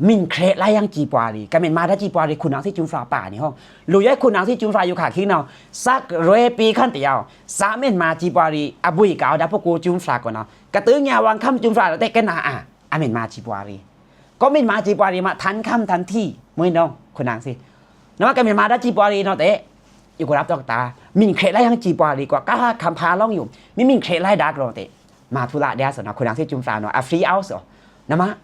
မ့ၢ်ခြဲးလါယင်းစံပွါလီ ကမ့ၢ်မၤဒၣ်စံပွါလီ ခုနစ်ဆံစွန်ဖျါပၢ်နံၤ လိုယဲခုနစ်ဆံစွန်ဖျါယိုခါခံနဝ် စက်ရွဲပီခန့်တယဝ် စက်မ့ၢ်မၤစံပွါလီ အဘိုၣ်ကဝ်ဒၣ်ဖိကူစွန်ဖျါကရူးနဝ် ကတၢၢ်ညါဝင်းခမ်းစွန်ဖျါတၢ်တဲကဲနၤအါ အမ့ၢ်မၤစံပွါလီ ကမ့ၢ်မၤစံပွါလီမး ทันค่ำทันที่ မွေးနံၤ ခုနစ်ဆံ နဝ် ကမ့ၢ်မၤဒၣ်စံပွါလီနဝ်တၢ် ယိုကရပ်တကတာ မ့ၢ်ခြဲးလါယင်းစံပွါလီကွၢ် ကဟးခမ်းဖးလောင်းယို မ့မ့ၢ်ခြဲးလါဒၣ်ကရူးတၢ် မၤထူလဒျားသ့ၣ်နီၤ ခုနစ်ဆံစွန်ဖျါနဝ် အ free အဝ်သ့ၣ်နီၤ နမ့ၢ်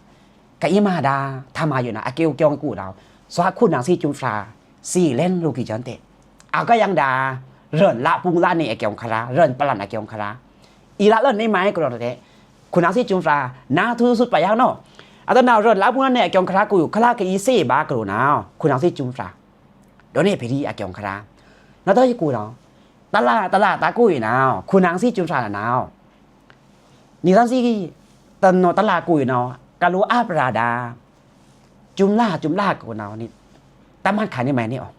ကအီမၤဒၣ် ထမယိုနဝ် အကဲအိုကဵုကရူးနဝ် သွါခုနစ်ဆံစွန်ဖျါ စံလႅင်းလူကီၸၢၼ်တဲ အကယင်းဒၣ် ရန်လပုင်လနေအကဵုခရါ ရန်ပလန်အကဵုခရါ အီလၢလၢန့ၣ်မၤကရူးတၢ် ခုနစ်ဆံစွန်ဖျါ နဝ်ထူသုတ်းပယဝ်နီၤ အတၢ်နဝ် ရန်လပုင်လနေအကၵုခရါကူ ခရါကအီသ့ဘၣ်ကရူးနဝ် ခုနစ်ဆံစွန်ဖျါ ဒိးန့ၢ်ဖဲဒံးအကၵုခရါ နတယကူဒီး တလၢ်တလၢ်တၢ်ကူအံၤနဝ် ခုနစ်ဆံစွန်ဖျါနဝ် နံၤသီသီ တနီၤတလၢ်ကူအံၤနဝ် ကလိုအပ်ရၤဒၣ် စွန်လါစွန်လါကရူးနဝ်န့ၣ် တမ့ၢ်ခါန့ၣ်မ့ၢ်န့ၣ်အီၤ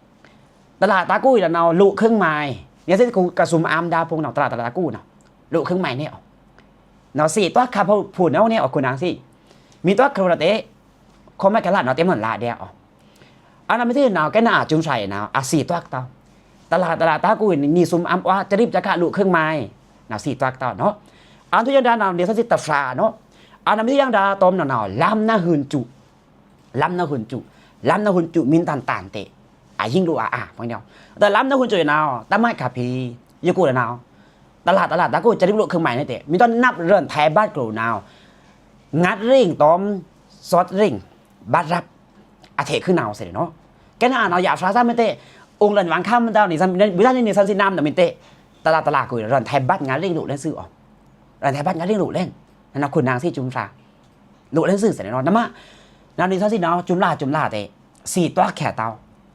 တလၢ်တၢ်ကူအံၤနဝ် လိုတ်ခင်းမး နံၤသီသီကစွန်အမ်းဒၣ်ဖုန်းနဝ် တလၢ်တလၢ်တၢ်ကူနဝ် လိုတ်ခင်းမးန့ၣ်အီၤ နဝ် သီတွၣ်ခါဖုန်းနဝ်န့ၣ်အီၤ ခုနစ်ဆံ မ့ၢ်တွၣ်ခရူးနဝ်တဲ ခီမ့ၢ်ကလၢ်နဝ်တဲမ့ၢ်လၢဒဲးအီၤ အနမ့ၢ်သ့ၣ်နဝ် ကဲနအစွန်ဖျါအံၤနဝ် အသီတွၣ်တဝ် တလၢ်တလၢ်တၢ်ကူအံၤ နံၤစွန်အမ်းအီၤ တရံးတခါလိုတ်ခင်းမး နဝ်သီတွၣ်တဝ်နဝ် အနထူယင်းဒၣ်နဝ် နံၤသီသီတဖျါနဝ် အနမ့ၢ်သ့ၣ်ယင်းဒၣ်တီမ့ၢ်နဝ် လမ်းနဝ်ဟွန်စူး လမ်းနဝ်ဟွန်စူး လမ်းနဝ်ဟွန်စူး မ့ၢ်တန်တန်တဲ အယိင်လိုအါအါ ပှဲၤနဝ် တလမ်းနဝ်ဟွန်စူးနဝ် တမ့ၢ်ခါဖဲ ယကူနဝ် တလၢ်တလၢ်တၢ်ကူ တရံးလိုတ်ခင်းမးန့ၣ်တဲ မ့ၢ်တနပ်ရန်ထဲဘတ်ကရူးနဝ် ငတ်ရင့်တီ စွတ်ရင့် ဘတ်ရပ် အထဲခုနဝ်သ့ၣ်နီၤ ကဲနအါနဝ် ယဖျါသးမ့ၢ်တဲ အိုင်လန်ဝင်းခမ်းမ့ၢ်တဲ နံၤသီသီ နံၤသီသီနဝ်မ့ၢ်တဲ တလၢ်တလၢ်ကူ ရန်ထဲဘတ်ငတ်ရင့်လိုတ်လဲၣ်သုအီၤ ရန်ထဲဘတ်ငတ်ရင့်လိုတ်လဲၣ် နဝ်ခုနစ်ဆံစွန်ဖျါ လိုတ်လဲၣ်သုသ့ၣ်နီၤ နမ့ၢ် နဝ်နံၤသီသီနဝ် စွန်လါစွန်လါတဲ သီတွၣ်ခဲတဝ်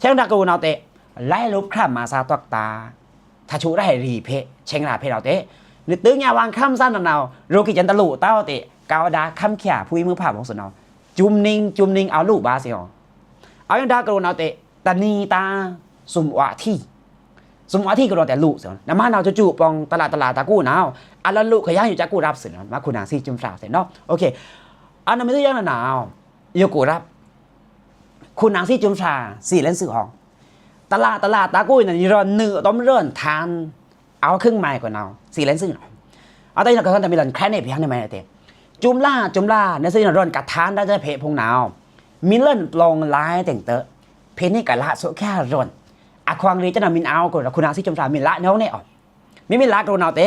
ထျောင်းဒါကရုဏာတဲ လဲလုပ်ခရမ်မာစာတွက်တာ ထါချိုဒါရီဖဲ ဆဲင်ရာဖဲတော့တဲ နတိုင်ညါဝံႏခမ်းစာနနဝ် ရောႏကီႏကျန်တလိုတာတဲ ကဝ်ဒါခမ်းချာဖုံးမွိုးဖါဗောင်းစနဝ် စုမ်နင်းစုမ်နင်းအဝ်လိုဗာႏသေ အဝ်ယွၤဒါကရုဏာတဲ တနံၤတာ စုမ်ဝါထီ စုမ်ဝါထီကရုဏာတဲလိုသေ နမနဝ်စုစုပေါင်းတလတလတကူနဝ် အလလိုခယါယူၤစကူရပ်သေ မါခုနန်စီစုမ်ဖြာသေ နော် โอเค အနမီးတယံၤနနဝ် ယူၤကူရပ် ခုနန်စီစုမ်ဖြာ သီလင်းစုဟောင်း တလတလတကူနဝ် နီရောနုး အတံၤရောန်ထန် အဝ်ခုင်းမုဲင်ကရုဏာ သီလင်းစု အတံၤယွၤကသွန်တမီးလန်ခရနဲဗီယံၤနမုဲင်တဲ စုမ်လါ စုမ်လါ နစံနီရောန်ကထန်ဒါစဲဖဲဖုံနဝ် မီးလန်ပလောင်လါတဲင်တဲ ဖဲန့ၣ်ကလါဆိုးခါရောန် အခွင်ရေကျနမီးအဝ်ကရုဏာ ခုနန်စီစုမ်ဖြာမီးလါနဝ်န့ၣ် မီးမီးလါကရုဏာတဲ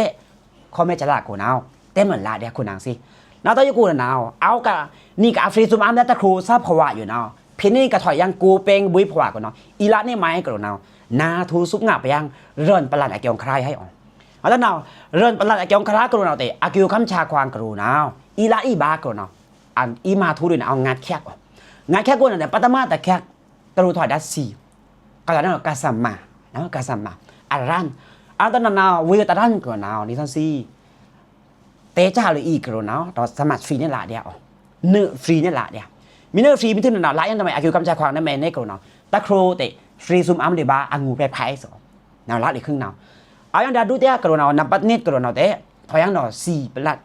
ခီမဲစလါကရုဏာ တဲမုဲင်လါဒဲခုနန်စီ နတယုၤကရုဏာ အဝ်က နံၤကအဖြေစုမ်အမ်းဒဲတခူးသးဖဝါယူၤနဝ် ဖဲန့ၣ်ကထွဲယံၤကူပင်းဘွံဖဝါကရုဏာ အီလါန့ၣ်မုဲင်ကရုဏာ နါထူစုပ်ငါပယံၤ ရောန်ပလန်အကျိုင်းခရါဟဲအီၤ အတနဝ် ရောန်ပလန်အကျိုင်းခရါကရုဏာတဲ အကိဝ်ခမ်းချာခွင်ကရုဏာ အီလါအီဘါကရုဏာ အီမါထူဒုးနဝ် ငတ်ချၢက် ငတ်ချၢက်ကရုဏာတဲ ပထမတချၢက် တရူးထွဲဒါသီ ကလနဝ် ကစမါ ကစမါ အရန် အတနဝ် ဝေးတရန်ကရုဏာ နီသီ တဲချာလွေအီကရုဏာ ဒီးစမတ်ဖြေန့ၣ်လါဒဲ နုးဖြေန့ၣ်လါဒဲ မီးနုးဖြေမီးထုနနဝ် လါယံၤတမုဲင် အကိဝ်ခမ်းချာခွင်နမုဲင်န့ၣ်ကရုဏာ တခူးတဲ ဖြေစုမ်အမ်းလွေဘါအငူးဖဲဖဲသေ နဝ်လါလွေခုင်းနဝ် အယံၤဒါဒုးတဲကရုဏာ နံပါတ်နှစ်ကရုဏာတဲ ထွဲယံၤဒီးသီပလတ်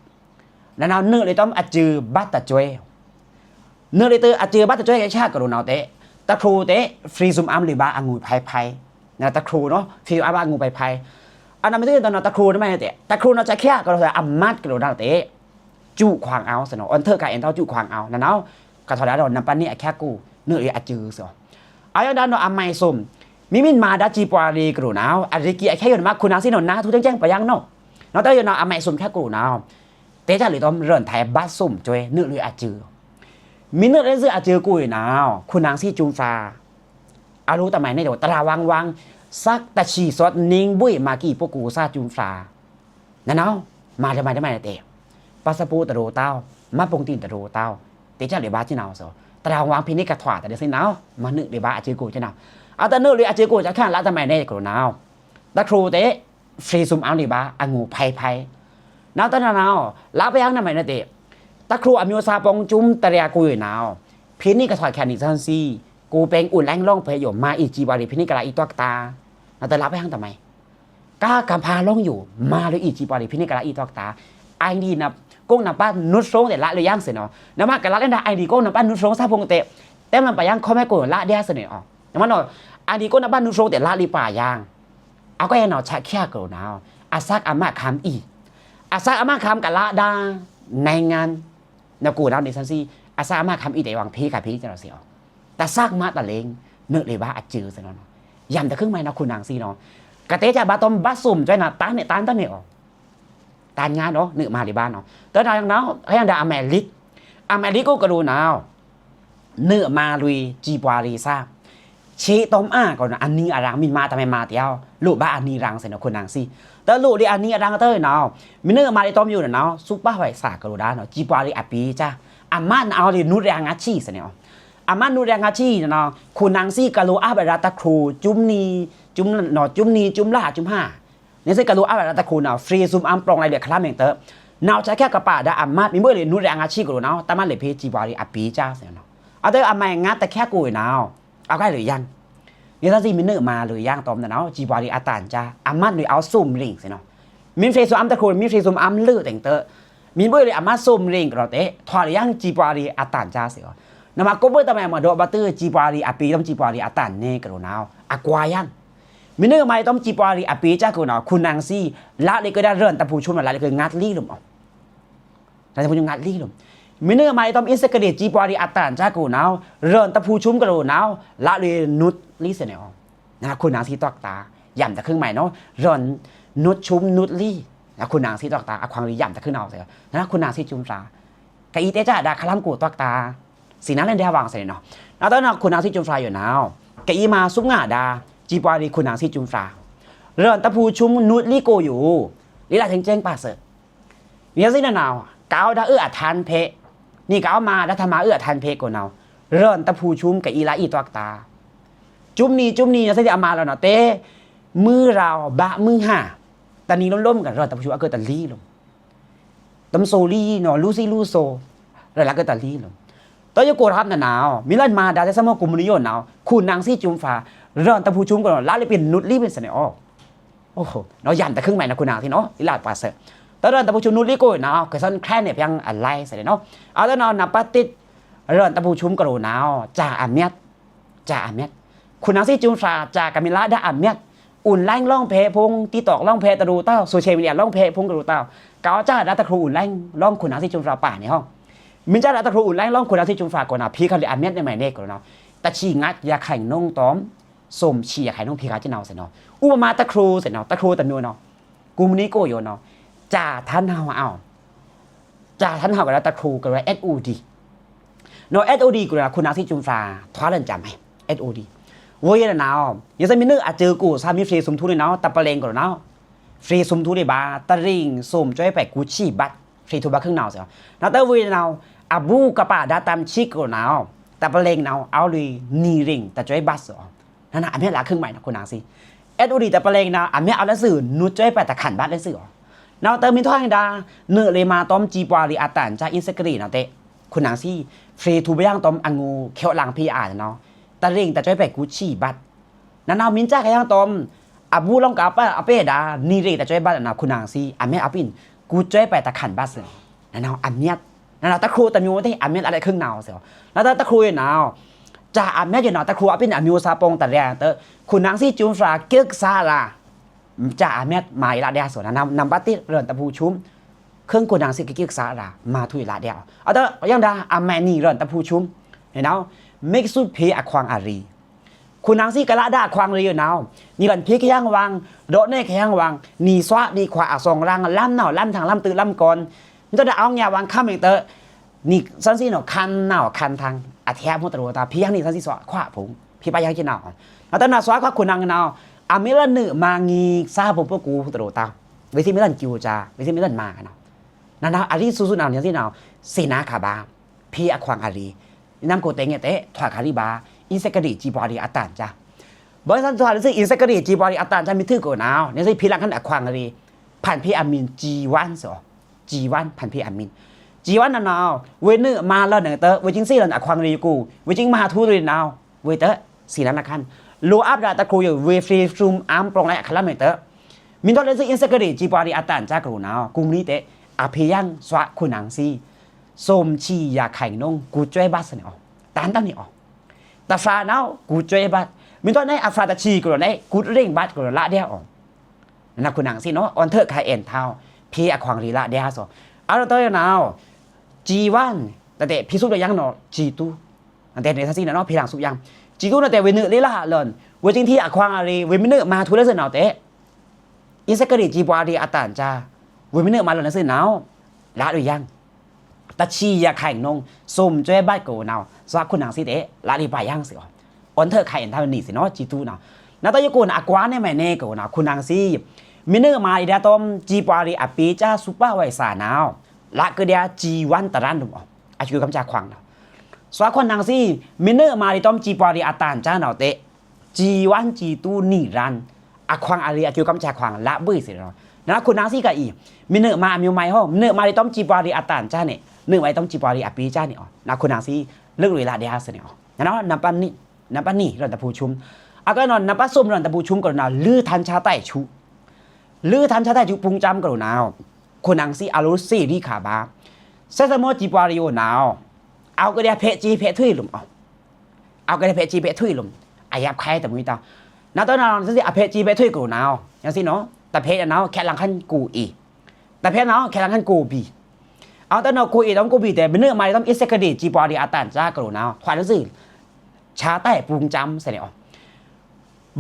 နနဝ် နုးလွေတီမ် အစဵုးဘတ်တစွဲ နုးလွေတီမ် အစဵုးဘတ်တစွဲကဲဆာကရုဏာတဲ တခူးတဲ ဖြေစုမ်အမ်းလွေဘါအငူးဖဲဖဲ နတခူးနီၤ ဖြေစုမ်အမ်းဘါအငူးဖဲဖဲ အနမီးတယံၤတနဝ် တခူးနမုဲင်တဲ တခူးနဝ်စချာကရုဏာ အမတ်ကရုဏာတဲ စုခွင်အဝ်သေနီၤ အွန်ထိုးကအင်တီစုခွင်အဝ် နနဝ် ကထွဲဒါဒီး နံပါတ်နှစ်အချာကူ နုးလွေအစဵုးသေ အယံၤဒါနီၤ အမိုက်စုမ် မီးမီးမၤဒါစံးပှၢ်ရီကရုဏာ အရေကံအချာယိုနမါခုနန်စီနီၤ နါထူတကဲင်ပယံၤနီၤ နတယုၤနီၤ အမိုက်စုမ်ချာကရုဏာ တဲချာလွေတီမ် ရောန်ထဲဘတ်စုမ် စွဲ နုးလွေအစၵိုဝ် မီးနုးလွေအစၵိုဝ်ကွိုန်နီၤ ခုနန်စီစုမ်ဖြာ အလိုတမုဲင်န့ၣ် တရၣ်ဝင်းဝင်း သက်တဆံသွတ်နင်းဘွေမၤကံၢ် ပကူစၢ်စုမ်ဖြာ နနီၤ မၤတမုဲင်တမုဲင်တဲ ပၢ်သပိတရူးတဝ် မၢ်ပူင်တံၢ်တရူးတဝ် တဲချာလွေဘါစ့ၢ်နီၤ တရၣ်ဝင်းဝင်းဖဲန့ၣ်ကထွဲတဒုစ့ၢ်နီၤ မၤနုးလွေဘါအစၵိုဝ်စ့ၢ်နီၤ အတနုးလွေအစၵိုဝ်စချာလါတမုဲင်န့ၣ်ကရုဏာ တခူးတဲ ဖြေစုမ်အမ်းလွေဘါအငူးဖဲဖဲ နတနနီၤ လါပယံၤနမုဲင်န့ၣ်တဲ တခူးအမျိုးသားပေါင်းစုမ်တရၣ်ကွိုန်နီၤ ဖဲန့ၣ်ကထွဲချာနီသီ ကူပင်းအိုလင်းလောင်းဖဲယို မၤအီစံးပှၢ်ရီဖဲန့ၣ်ကလါအီတွက်တာ နတလါပယံၤတမုဲင် ကါကမ်ဖးလောင်းယို မၤလွေအီစံးပှၢ်ရီဖဲန့ၣ်ကလါအီတွက်တာ ID န ကုန်းနံပါတ် နုတ် ဖြုန်းတဲလါလွေယံၤသေနီၤ နမၤကလါလဲဒါ ID ကုန်းနံပါတ် နုတ် ဖြုန်း သးဖုံတဲ တဲမုဲင်ပယံၤ comment ကွိုန်လါဒဲသေနီၤ နမၤနီၤ ID ကုန်းနံပါတ် နုတ် ဖြုန်းတဲလါလွေပယံၤ အကွဲနီၤ ဆၢချာကရုဏာ အစက်အမှတ် ခမ်းအံၤ အစက်အမှတ် ခမ်းကလါဒါ နိုင်ငံ နကူနဝ်နီသီ အစက်အမှတ် ခမ်းအံၤတဲဝံၤဖဲခါဖဲနီၤသေ တစက်မှတ်တလဲင် နုးလွေဘါအစၵိုဝ်သေနီၤ ယံၤတခုမုဲင်နီၤ ခုနန်စီနီၤ ကတဲချာဘတ်တီမ် ဘတ်စုမ်စွဲနီၤ တၢ်န့ၣ်တၢ်န့ၣ်အီၤ တၢ်ငါနီၤ နုးမၤလွေဘါနီၤ တနဝ်နီၤ ယံၤဒါအမိုက်လေး အမိုက်လေးကွိုန်ကရုဏာ နုးမၤလွေစံးပှၢ်ရီသၣ် ဆဲးတီမ်အါကရုဏာ အနံၤအရံၣ် မီးမၤတမုဲင်မၤတယဝ်ၣ် လိုဘါအနံၤအရံၣ်သေနီၤ ခုနန်စီ တလိးလွေအနံၤအရံၣ်တနီၤ မီးနုးမၤလွေတီမ်ယိုနီၤ supervisor ကရုဏာနီၤ စံးပှၢ်ရီအပီးကၢ အမတ်နအဝ်လွေနုးရံၣ်ငါဆံသေနီၤ အမတ်နုးရံၣ်ငါဆံနီၤ ခုနန်စီကလိုအပ်ဝဲဒၣ်တခူး စုမ်နံၤ စုမ်လါ စုမ်ဟါ နစ့ကလိုအပ်ဝဲဒၣ်တခူးနီၤ ဖြေစုမ်အမ်းပလောင်လဲလွေခလါမ့ၢ်တၢ် နဝ်စချာကပာ်ဒါအမတ် မီးဘွဲ့လွေနုးရံၣ်ငါဆံကရုဏာ တမတ်လွေဖဲစံးပှၢ်ရီအပီးကၢသေနီၤ အတအမိုက်ငါးတချာကွိုန်နီၤ အကွဲလွေယံၤ နီသီ မီးနုးမၤလွေယံၤတီမ်နီၤ စံးပှၢ်ရီအတန်ကၢ အမတ်လွေအဝ်စုမ်ရံၣ်သေနီၤ မီးဖြေစုမ်အမ်းတခူး မီးဖြေစုမ်အမ်းလၢသ့ၣ်တၢ် မီးဘွဲ့လွေအမတ်စုမ်ရံၣ်ကရုဏာတဲ ထွဲလွေယံၤစံးပှၢ်ရီအတန်ကၢသေနီၤ နမၤကူဘွဲ့တမုဲင်မၤဒီးဘၣ်တၢ် စံးပှၢ်ရီအပီးတီမ် စံးပှၢ်ရီအတန်န့ၣ်ကရုဏာ အကွဲယံၤ မီးနွေဦးမါတီမ် ကြေးပွားရီႏအပေးစဲ့ကိုနော် ခုနင်ႏသီး လတ်လွေꩻကဒါ ရန်ႏတဖူႏဆုမ်း လတ်လွေꩻကဒါ ငတ်လိလိုမ်။ ရန်ႏတဖူႏဆုမ်း ငတ်လိလိုမ်။ မီးနွေဦးမါတီမ် ကြေးပွားရီႏအတန်ႏစဲ့ကိုနော် ရန်ႏတဖူႏဆုမ်းကိုနော် လတ်လွေꩻနုတ်လိသ့နေ။ နခုနင်ႏသီး တွက်တာ ယမ်ꩻတခឹင်မုဲင်နော် ရန်ႏနုတ်ဆုမ်းနုတ်လိ။ နခုနင်ႏသီး တွက်တာ အခွန်ႏရီႏ ယမ်ꩻတခឹင်နော်။ နခုနင်ႏသီး စွမ်းဖြာႏ ကအီတဲစဲ့ဒါ ခလမ်ကိုတွက်တာ သီးနလဲန်ဒဲဝွင်သ့နေနော်။ နတနာခုနင်ႏသီး စွမ်းဖြာႏယိုနော် ကအီမါသွပ်ငါဒါ ကြေးပွားရီႏခုနင်ႏသီး စွမ်းဖြာႏ ရန်ႏတဖူႏဆုမ်းနုတ်လိကိုယို လေ့လာဆင်ခြင်ပါ။ စဲ့ မီးသီးနနော် ကအိုဒါအွေအထန်ႏဖေး နွေကအိုမါဒါထမါအွေအထန်ႏဖေးကိုနော် ရန်ႏတဖူႏဆုမ်းကအီလအီတွက်တာ စွမ်းနွေစွမ်းနွေ နသီးအမါလနော် တေမွိုရာႏဗာႏမွိုဟါ တနွေလိုမ်းလိုမ်းက ရန်ႏတဖူႏဆုမ်းအကတလီလိုမ်။ တမ်သိုလီနော် လူသီလူသို ရန်ႏလကတလီလိုမ်။ တယိုကိုရမ်နနော် မီးလတ်မါဒါ စဲ့စမိုကုမ္ပဏီယိုနော် ခုနင်ႏသီး စွမ်းဖြာႏ ရန်ႏတဖူႏဆုမ်းကိုနော် လတ်လွေꩻပင်နုတ်လိပင်သ့နေ။ အိုဟို နော် ယမ်ꩻတခឹင်မုဲင်နော် ခုနင်ႏသီးနော် လေ့လာပါ။ စဲ့ တရန်ႏတဖူႏဆုမ်းနုတ်လိကိုနော် ကစန်ႏခရဲနေ ဖျံအလဲသ့နေနော်။ အတနော် နံပါတ်တစ် ရန်ႏတဖူႏဆုမ်းကိုနော် စဲ့အမျတ် စဲ့အမျတ် ခုနင်ႏသီး စွမ်းဖြာႏ စဲ့ကမီးလဒါအမျတ် onlineလောင်းဖေးဖိုင် TikTokလောင်းဖေးတရူတောက် social mediaလောင်းဖေးဖိုင်တရူတောက် ကအိုစဲ့ဒါတခရု onlineလောင်းခုနင်ႏသီး စွမ်းဖြာႏပါနေဟော မီးစဲ့ဒါတခရု onlineလောင်းခုနင်ႏသီး စွမ်းဖြာႏကိုနော် ဖေးခါလွေꩻအမျတ်နေမုဲင်နေကိုနော် တဆံငတ်ယခါင်နုံတောမ် သွမ်ဆံယခါင်နုံဖေးခါစဲ့နော် သီးနော်။ ဥပမာတခရုသီးနော် တခရုတမျိုးနော် ကုမ္ပဏီကိုယိုနော် စဲ့ထန်းဟောင်အဝ် စဲ့ထန်းဟောင်ကဒါတခရုကဒါ SOD နော် SOD ကိုနော် ခုနင်ႏသီး စွမ်းဖြာႏ ထွားလန်စဲ့မုဲင် SOD ဝေးရနော် ယသီးမီးနွေဦးအစဲ့ကို သီးမီးဖြေးသွမ်ထူးနေနော် တပလင်ကိုနော် ဖြေးသွမ်ထူးနေဗာ တရင်းသွမ်စွဲဖဲးကူဆံဗတ် ဖြေးထူးဗတ်ခင်းနော်။ စဲ့ နတဝေးနော် အဘူကပါဒါတမ်ချီကိုနော် တပလင်နော် အဝ်လွေꩻနွေရင်းတစွဲဗတ်။ စဲ့ နနော် အမျတ်လခင်းမုဲင်နော် ခုနင်ႏသီး SOD တပလင်နော် အမျတ်အဝ်လသွူ နုတ်စွဲဖဲးတခန်ဗတ်လသွူ။ နတမီးထွင်ဒါ နွေဦးမါတီမ် ကြေးပွားရီႏအတန်ႏစဲ့ အင်းစကရီးနော် တေ ခုနင်ႏသီး ဖြေးထူးဗယင်တီမ် အငူခေလင်ဖေးအာနော် တရင်းတစွဲဖဲးကူဆံဗတ် နနော် မီးစဲ့ခါယင်တီမ် အဘူလောင်းကအပၢအပၢဒါ နွေရင်းတစွဲဗတ်နော် ခုနင်ႏသီး အမျတ်အပင် ကူစွဲဖဲးတခန်ဗတ်။ စဲ့ နနော် အမျတ် နနော် တခရုတမျိုးတေ အမျတ်အလဲခင်းနော်။ စဲ့ နနော် တခရုယနော် စဲ့အမျတ်ယနော် တခရုအပင်အမျိုးအစားပေါင်းတရဲတေ ခုနင်ႏသီး စွမ်းဖြာႏ ကက်စရာႏ စဲ့အမျတ်မုဲင်လဒါ။ စဲ့ နနော် နံပါတ်တစ် ရန်ႏတဖူႏဆုမ်း ခင်းခုနင်ႏသီး ကက်စရာႏ မုဲင်ထွေလဒါ။ အတယင်ဒါ အမျတ်နွေရန်ႏတဖူႏဆုမ်း နနော် မိတ်ဆွေဖေးအခွန်ႏအရေး ခုနင်ႏသီးကလဒါအခွန်ႏအရေးနော် နွေရန်ႏဖေးခါယင်ဝွင် ဒေါ်နယ်ခါယင်ဝွင် နွေသွါနွေခွါအသွင်ရင်း လမ်းနော် လမ်းထင် လမ်းတို လမ်းကွန် မီးတဒါအဝ်ငါဝွင်ခမ်းမုဲင်တေ နွေသီးသီးနော် ခမ်းနော် ခမ်းထင် အထဲမိုတရူတောက် ဖေးယင်နွေသီးသီးသွါခွါဖိုင် ဖေးပါယင်ကီနော်။ နတနော် သွါခွါခုနင်ႏနော် အမျတ်လနွေဦးမါငီးသွါဖိုင် ပကူတရူတောက် ဝေးသီးမီးလန်ကီဝ်စဲ့ ဝေးသီးမီးလန်မါကနော် နနော် အရေးသွူသွူနော် နွေသီးနော် သီးနာခါဗာ ဖေးအခွန်ႏအရေး နမ်ကိုတဲငဲတေ ထွားခါရီဗာ အင်းစကရီး ကြေးပွားရီႏအတန်ႏစဲ့ ဘၣ်ဆန်သွါလသွူ အင်းစကရီး ကြေးပွားရီႏအတန်ႏစဲ့ မီးထွူကိုနော် နွေသီးဖေးလခင်းအခွန်ႏအရေး ဖန်ဖေးအမံၤ ကြေးဝန်း စဲ့ ကြေးဝန်း ဖန်ဖေးအမံၤ ကြေးဝန်းနနော် ဝေးနွေဦးမါလနွေတေ ဝေးကဵင်းသီးလနွေအခွန်ႏအရေးကို ဝေးကဵင်းမုဲင်ထွူရီနော် ဝေးတေ သီးနာလခင်း လိုအပ်ဒါတခရုယို ဝေးဖြေးသွမ်အမ်းပလောင်လဲအခလမ်းမုဲင်တေ မီးထွူလသွူ အင်းစကရီး ကြေးပွားရီႏအတန်ႏစဲ့ကိုနော် ကုမ္ပဏီတေ အဖေးယင်သွါခုနင်ႏသီး သွမ်ဆံယခါင်နုံ ကူစွဲဗတ် စဲ့နော် တန်ႏတန်ႏနေ။ တဖြာနော် ကူစွဲဗတ် မီးထွူနဲအဖြာတချီကိုနော် ကူရင်းဗတ်ကိုနော် လဒါ။ နနော် ခုနင်ႏသီးနော် အွန်ထွဲခါအင်ထောင် ဖေးအခွန်ႏအရေးလဒါ။ စဲ့ အတတယနော် ကြေးဝန်း နတဲ ဖေးသွပ်လယင်နော် ကြေးတူး နတဲ နွေသီးသီးနော် ဖေးလင်သွပ်ယင် ကြေးတူးနတဲ ဝေးနွေဦးလေလဟလန် ဝေးကဵင်းသီးအခွန်ႏအရေး ဝေးမီးနွေဦးမါထွူလသွူနော် တဲ အင်းစကရီး ကြေးပွားရီႏအတန်ႏစဲ့ ဝေးမီးနွေဦးမါလနသွူနော် လဒါယင် တဆံယခါင်နုံ သွမ်စွဲဗတ်ကိုနော် သွါခုနင်ႏသီးတေ လဒါပါယင် စဲ့ အွန်ထွဲခါအင်ထောင်နေ စဲ့နော် ကြေးတူးနော် နတယိုကိုနော် အကွာနဲမုဲင်နဲကိုနော် ခုနင်ႏသီး မီးနွေဦးမါရီႏဒါတီမ် ကြေးပွားရီႏအပေးစဲ့ စူပါဝိုင်သာနော် လဒါကဒါ ကြေးဝန်းတရန်လိုမ် အကျိုးကမ်စဲ့ခွန်ႏနော် သွါခုနင်ႏသီး မီးနွေဦးမါရီႏတီမ် ကြေးပွားရီႏအတန်ႏစဲ့နော် တဲ ကြေးဝန်းကြေးတူးနွေရန် အခွန်ႏအရေး အကျိုးကမ်စဲ့ခွန်ႏ လဒါဗွေး စဲ့နော် နနော် ခုနင်ႏသီးကအီ မီးနွေဦးမါအမျိုးမုဲင်ဟော မီးနွေဦးမါရီႏတီမ် ကြေးပွားရီႏအတန်ႏစဲ့န့ၣ် နွေဦးမါရီႏတီမ် ကြေးပွားရီႏအပေးစဲ့န့ၣ် နနော် ခုနင်ႏသီး လဒါကဒါ စဲ့နော် နနော် နံပါတ်နှစ် ရန်ႏတဖူႏဆုမ်း အကနော် နံပါတ်သုံး ရန်ႏတဖူႏဆုမ်းကိုနော် လွေးထန်ချားတိုက်ဆူ လွေးထန်ချားတိုက်ဆူ ပုင်စမ်းကိုနော် ခုနင်ႏသီး အလိုသေရီခါဗာ စဲ့စမော ကြေးပွားရီႏယိုနော် အဝ်ကဒါဖဲကြေးဖဲထွေးလိုမ် အဝ်ကဒါဖဲကြေးဖဲထွေးလိုမ် အယပ်ႉခါတမွိတႃႉ နတနာ် အဖဲ့ကြေးဖဲ့ထွေကရိုနဝ် ယံစီနော တဖဲ့နဝ် ခဲလင်ခန်ကို့အေ တဖဲ့နဝ် ခဲလင်ခန်ကို့ဘီ အတနာ် ကို့အေ တွမ် ကို့ဘီတဲ မနုၤမးတွမ် အစ်စကရေ ကြေးပွါးရီ အတန်ကြားကရိုနဝ် ထွါလင်းစု ချားတဲပုင်ႏစံးန့ၣ်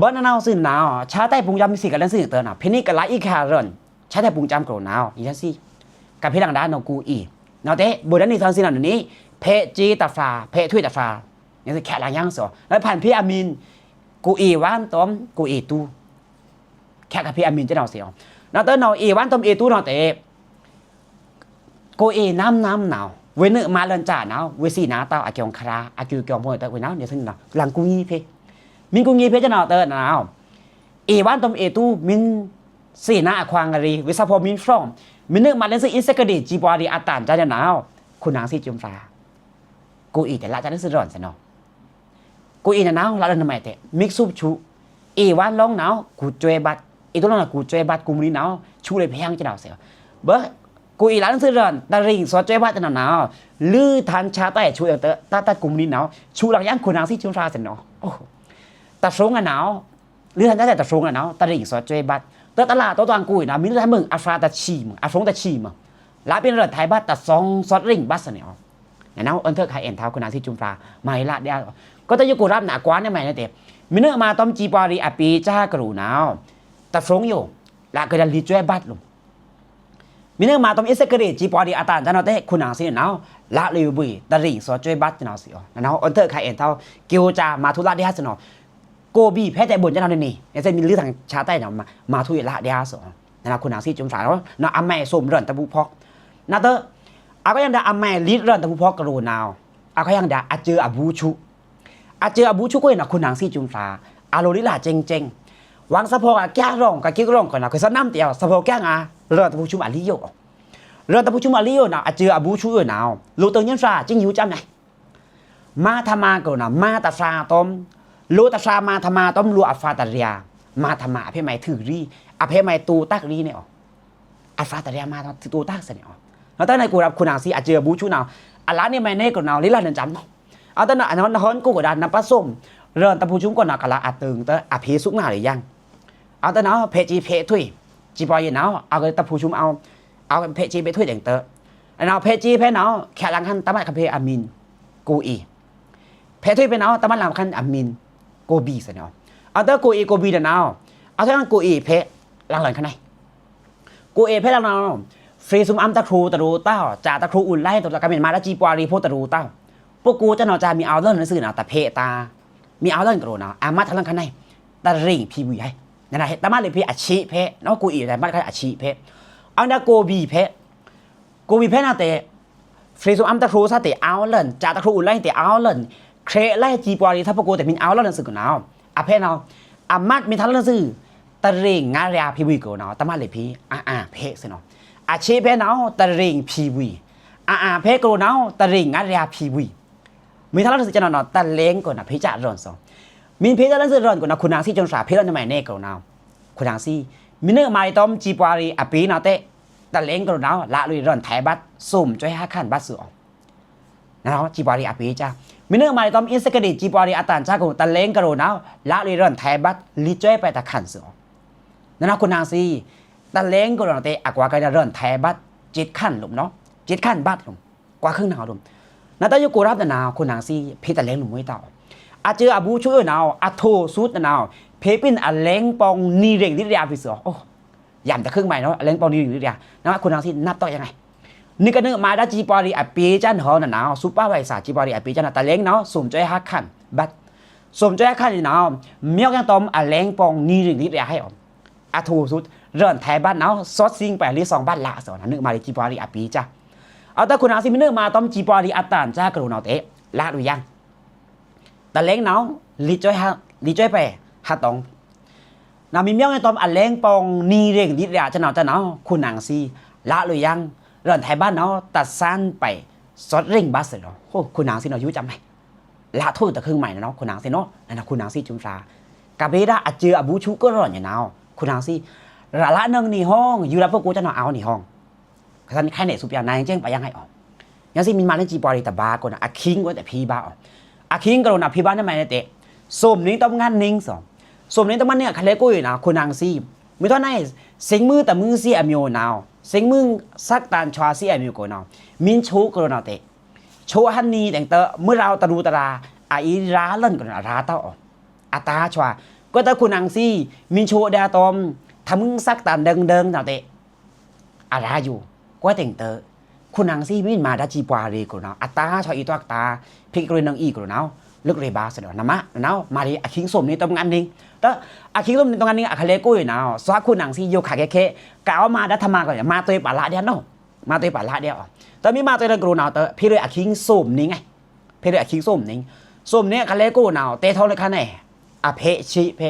ဘၣ်နနဝ်စုနဝ် ချားတဲပုင်ႏစံးကလင်းစုတနာ် ဖဲန့ၣ်ကလာ်အီခါရန် ချားတဲပုင်ႏစံးကရိုနဝ် ယံစီ ကဖဲ့လင်ဒါနဝ် ကို့အေ နဝ်တဲ ဘိုဒ်နံၣ်သီစံနဝ်န့ၣ် ဖဲ့ကြေးတဖျါ ဖဲ့ထွေတဖျါ ယံစီ ခဲလင်ယံစီ နဖန်ဖဲ့အမံၤ ကို့အေ ဝါတွမ် ကို့အေ တူ ခဲကဖဲ့အမံၤစံနဝ်စီ နတနာ် အေ ဝါတွမ် အေ တူနဝ်တဲ ကို့အေ နမ်းနမ်းနဝ် ဝေနုမၤလၢန်စၢနဝ် ဝေစီနၤတဝ် အကျီုံခရာ အကျီုံကျီုံဖိတဝ် ဝေနဝ် န့ၣ်စံနဝ် လင်ကူငီဖဲ့ မံကူငီဖဲ့စံနဝ်တဲနဝ် အေ ဝါတွမ် အေ တူ မံ စေနာအခွန်အရေး ဝေသဖော်မံဖြောင့် မနုၤမးလၢစု အစ်စကရေ ကြေးပွါးရီ အတန်ကြားနဝ် ခုနင်ဆံ စွန်ဖြာ ကို့အေ တဲ လၢစံနဝ်စံရန်စံနဝ် ကို့အေ နဝ် လၢလၢနမဲတဲ မံစုပ်ဆူ အေ ဝါလောင်းနဝ် ကူ့စွဲဘတ် အေ တူလောင်းနဝ် ကူ့စွဲဘတ် ကုမ္ပဏီနဝ် ဆူလေဖဲဟံင်းစံနဝ်စီ ဘၣ် ကို့အေ လၢလၢစံရန် တရံးသော့စွဲဘတ်နဝ် လုထန်ချားတဲဆူ တတ် တတ် ကုမ္ပဏီနဝ် ဆူလင်ယံခုနင်ဆံ စွန်ဖြာစံနဝ် တဖြုံးနဝ် လုထန်ချားတဲတဖြုံးနဝ် တရံးသော့စွဲဘတ် တတလး တတန်ကို့နဝ် မံလၢမုင် အဖြာတဆံမုင် အဖြုံးတဆံမုင် လၢပ့ၤရန်ထဲဘတ် တသောင်သော့ရံးဘတ်စံနဝ် နဝ် အွန်ထၢခါအဲၣ်ထဝ် ခုနင်ဆံ စွန်ဖြာ မၤလၢဒဲ ကတယုကိုရပ်နကွါန့ၣ်မၤန့ၣ်တဲ မနုၤမးတွမ် ကြေးပွါးရီ အပေစၢကရိုနဝ် တဖြုံးယို လၢကဒါလံစွဲဘတ်လို မနုၤမးတွမ် အစ်စကရေ ကြေးပွါးရီ အတန်ကြားနဝ်တဲ ခုနင်ဆံနဝ် လၢလွေဝွေ တရံးသော့စွဲဘတ်စံနဝ်စီ နဝ် အွန်ထၢခါအဲၣ်ထဝ် ကီုစၢ မၤထူလၢဒဲစံနဝ် ကို့ဘီဖဲ့တဲဘိုဒ်နဝ်န့ၣ် ယံစီ မံလုထန်ချားတဲနဝ် မၤထူလၢဒဲစံနဝ် နဝ် ခုနင်ဆံ စွန်ဖြာ နဝ် အမဲစုမ်ရန်တဘူဖောက် နတ အကယံဒၣ် အမဲလံရန်တဘူဖောက် ကရိုနဝ် အကယံဒၣ် အစၢအဘူဆူ အစၢအဘူဆူကို့နဝ် ခုနင်ဆံ စွန်ဖြာ အလိုလံလၢစဲင်စဲင် ဝံသဖော်ကကဲရောင် ကကဲရောင်ကနဝ် ကစနမ်တဲ သဖော်ကဲငါ ရန်တဘူဆူအလံယို ရန်တဘူဆူအလံယိုနဝ် အစၢအဘူဆူယိုနဝ် လိုတညံဖြာ စံယူစံနဲ မၤထမးကရိုနဝ် မၤတဖြာတွမ် လိုတဖြာမၤထမးတွမ် လိုအဖြာတရၣ် မၤထမး အဖဲ့မၤထုရံ အဖဲ့မၤတူတၢ်ရံန့ၣ် အဖြာတရၣ်မၤတူတၢ်စံနဝ် နတနာ် ကို့ရပ် ခုနင်ဆံ အစၢအဘူဆူနဝ် အလါန့ၣ်မၤန့ၣ်ကရိုနဝ် လံလၢနစံနဝ် အတနာ် အနဟန်ကို့ကဒါ နပစုမ် ရန်တဘူဆူကနဝ် ကလါအတံၤတ အဖဲ့သုကနၣ်လၢယံ အတနာ် ဖဲ့ကြေးဖဲ့ထွေ ကြေးပွါးရီနဝ် အကတဘူဆူအဝ် အဖဲ့ကြေးဖဲ့ထွေဒ့ၣ်တ အနဝ် ဖဲ့ကြေးဖဲ့နဝ် ခဲလင်ခန်တမတ်ကဖဲ့အမံၤ ကို့အေ ဖဲ့ထွေဖဲ့နဝ် တမတ်လင်ခန်အမံၤ ကို့ဘီစံနဝ် အတ ကို့အေ ကို့ဘီနဝ် အတ ကို့အေ ဖဲ့လင်လင်ခနဲ ကို့အေ ဖဲ့လင်နဝ် ဖြေစုမ်အမ်းတခူတရူတဝ် စၢတခူအူလိုင်းတဝ် ကမ့ၢ်မၤလၢကြေးပွါးရီဖိတရူတဝ် ပကိးစံနဝ်စၢ မံအဝ်လၢနစုနဝ် တဖဲ့တၢ် မံအဝ်လၢကရိုနဝ် အမတ်ထလင်ခနဲ တရံးဖီဝံၤဟဲ နဝ် တမတ်လံဖဲ့အဆံးဖဲ့ နဝ် ကို့အေ တမတ်ခနဲအဆံးဖဲ့ အနဝ် ကို့ဘီဖဲ့ ကို့ဘီဖဲ့နဝ်တဲ ဖြေစုမ်အမ်းတခူစၢတဲအဝ်လၢ စၢတခူအူလိုင်းတဲအဝ်လၢ ခရဲးလၢကြေးပွါးရီ သၢပကိးတဲမံအဝ်လၢနစုကနဝ် အဖဲ့နဝ် အမတ်မံထလၢနစု တရံးငါးရာဖီဝံၤကရိုနဝ် တမတ်လံဖဲ့ အအါဖဲ့စံနဝ် အဆံးဖဲ့နဝ် တရံးဖီဝံၤ အအါဖဲ့ကရိုနဝ် တရံးငါးရာဖီဝံၤ မံထလၢနစုစံနဝ် တလဲကရိုနဝ် ဖဲ့စၢရန်စီ မံဖဲ့စၢလၢနစုရန်ကရိုနဝ် ခုနင်ဆံ စွန်ဖြာ ဖဲ့လၢနမၤန့ၣ်ကရိုနဝ် ခုနင်ဆံ မနုၤမးတွမ် ကြေးပွါးရီအပေနဝ်တဲ တလဲကရိုနဝ် လၢလွေရန်ထဲဘတ် စုမ်စွဲဟါခန်ဘတ်စံအဝ် နဝ် ကြေးပွါးရီအပေစၢ မနုၤမးတွမ် အစ်စကရေ ကြေးပွါးရီအတန်စၢကရို တလဲကရိုနဝ် လၢလွေရန်ထဲဘတ် လံစွဲပဲတခန်စံအဝ် နဝ် ခုနင်ဆံ တလဲကရိုနဝ်တဲ အကွၢ်ကဒါရန်ထဲဘတ် စံခန်လိုမ်နဝ် စံခန်ဘတ်လိုမ် ကွၢ်ခုနဝ်လိုမ် နတယုကိုရပ်နဝ် ခုနင်ဆံ ဖဲ့တလဲလိုမ်ဝဲတဝ် အစၢအဘူဆူနဝ် အထိုးသုတ်နဝ် ဖဲ့ပ့ၣ်အလဲကပောင်နံရ့င်လံတရၣ်ဖီစံအဝ် ယံတခုမးနဝ် အလဲကပောင်နံရ့င်လံတရၣ် နဝ် ခုနင်ဆံ နပ်တော့ယံ နကနုၤမၤဒၣ် ကြေးပွါးရီအပေစၢနဝ် နဝ် supervisor ကြေးပွါးရီအပေစၢနဝ် တလဲနဝ် စုမ်စွဲဟါခန်ဘတ် စုမ်စွဲဟါခန်နဝ် မီးယံတွမ် အလဲကပောင်နံရ့င်လံတရၣ်ဟဲအဝ် အထိုးသုတ် ရန်ထဲဘတ်နဝ် သော့စံးပဲလံ စီဘတ်လၢစံနဝ် နုၤမၤလံ ကြေးပွါးရီအပေစၢ အတခုနင်ဆံ မနုၤမးတွမ် ကြေးပွါးရီအတန်စၢကရိုနဝ်တဲ လၢလွေရန် တလဲနဝ် လံစွဲပဲ ဟါတွမ် နဝ် မီးယံတွမ် အလဲကပောင်နံရ့င်လံတရၣ်စံနဝ် စံနဝ် ခုနင်ဆံ လၢလွေရန် ရန်ထဲဘတ်နဝ် တသန်းပဲ သော့ရ့င်ဘတ်စံနဝ် ခုနင်ဆံနဝ် ယူစံမဲ လၢထိုးတခုမးနဝ် ခုနင်ဆံနဝ် နဝ် ခုနင်ဆံ စွန်ဖြာ ကဘဲဒၣ်အစၢအဘူဆူကရိုနဝ် ခုနင်ဆံ ရလနုၤနံဟွံ ယူရပကိးစံနဝ် အဝ်နံဟွံ ကစၢ်နခါန့ၣ် သူပျၢၤနဝ် စဲင်ပာ်ယံဟဲအဝ် ယံစံ မံမၤလၢ ကြေးပွါးရီတဘၣ်ကရိုနဝ် အခိကဝဲတဖံဘၣ်အဝ် အခိကရိုနဝ် ဖံဘၣ်နမၤန့ၣ်တဲ စုမ်နံတွမ်ငါနံစံ စုမ်နေတမန်နေအခလဲကိုရေနဝ် ခုနင်စီ မီးထွန်းနိုင် စင်မွို့တမွို့စီအမျိုးနဝ် စင်မွို့စက်တန်ချွါစီအမျိုးကိုနဝ် မင်းချိုးကရိုနဝ်တဲ့ ချိုးဟန်နီတဲ့ မွို့ရောင်တရူတရာ အအီရာလန်ကရိုနဝ် ရာတဝ် အတားချွါ ကွဲးတခုနင်စီ မင်းချိုးဒဲတော် သမွို့စက်တန်ဒင်းဒင်းနဝ်တဲ့ အရာယူ ကွဲးတင်တ ခုနင်စီမင်းမဒါချီပွါရီကရိုနဝ် အတားချွါအီတွက်တာ ဖိကရီနင်အီကရိုနဝ် လွတ်ရေဘာစနဝ် နမနဝ် မရီအခိင်စုမ်နေတမန်နေ တ အခိင်စုမ်နေတမန်နေအခလဲကိုရေနဝ် စွါခုနင်စီယိုခါကဲခဲ ကအီမဒါထမကရ မတွဲပါလာဒဲနဝ် မတွဲပါလာဒဲအီ တမီးမတွဲလန်ကရိုနဝ် တ ဖိရေအခိင်စုမ်နေငါ ဖိရေအခိင်စုမ်နေ စုမ်နေအခလဲကိုရေနဝ် တဲထောင်းလခါနဲ အဖဲချေဖဲ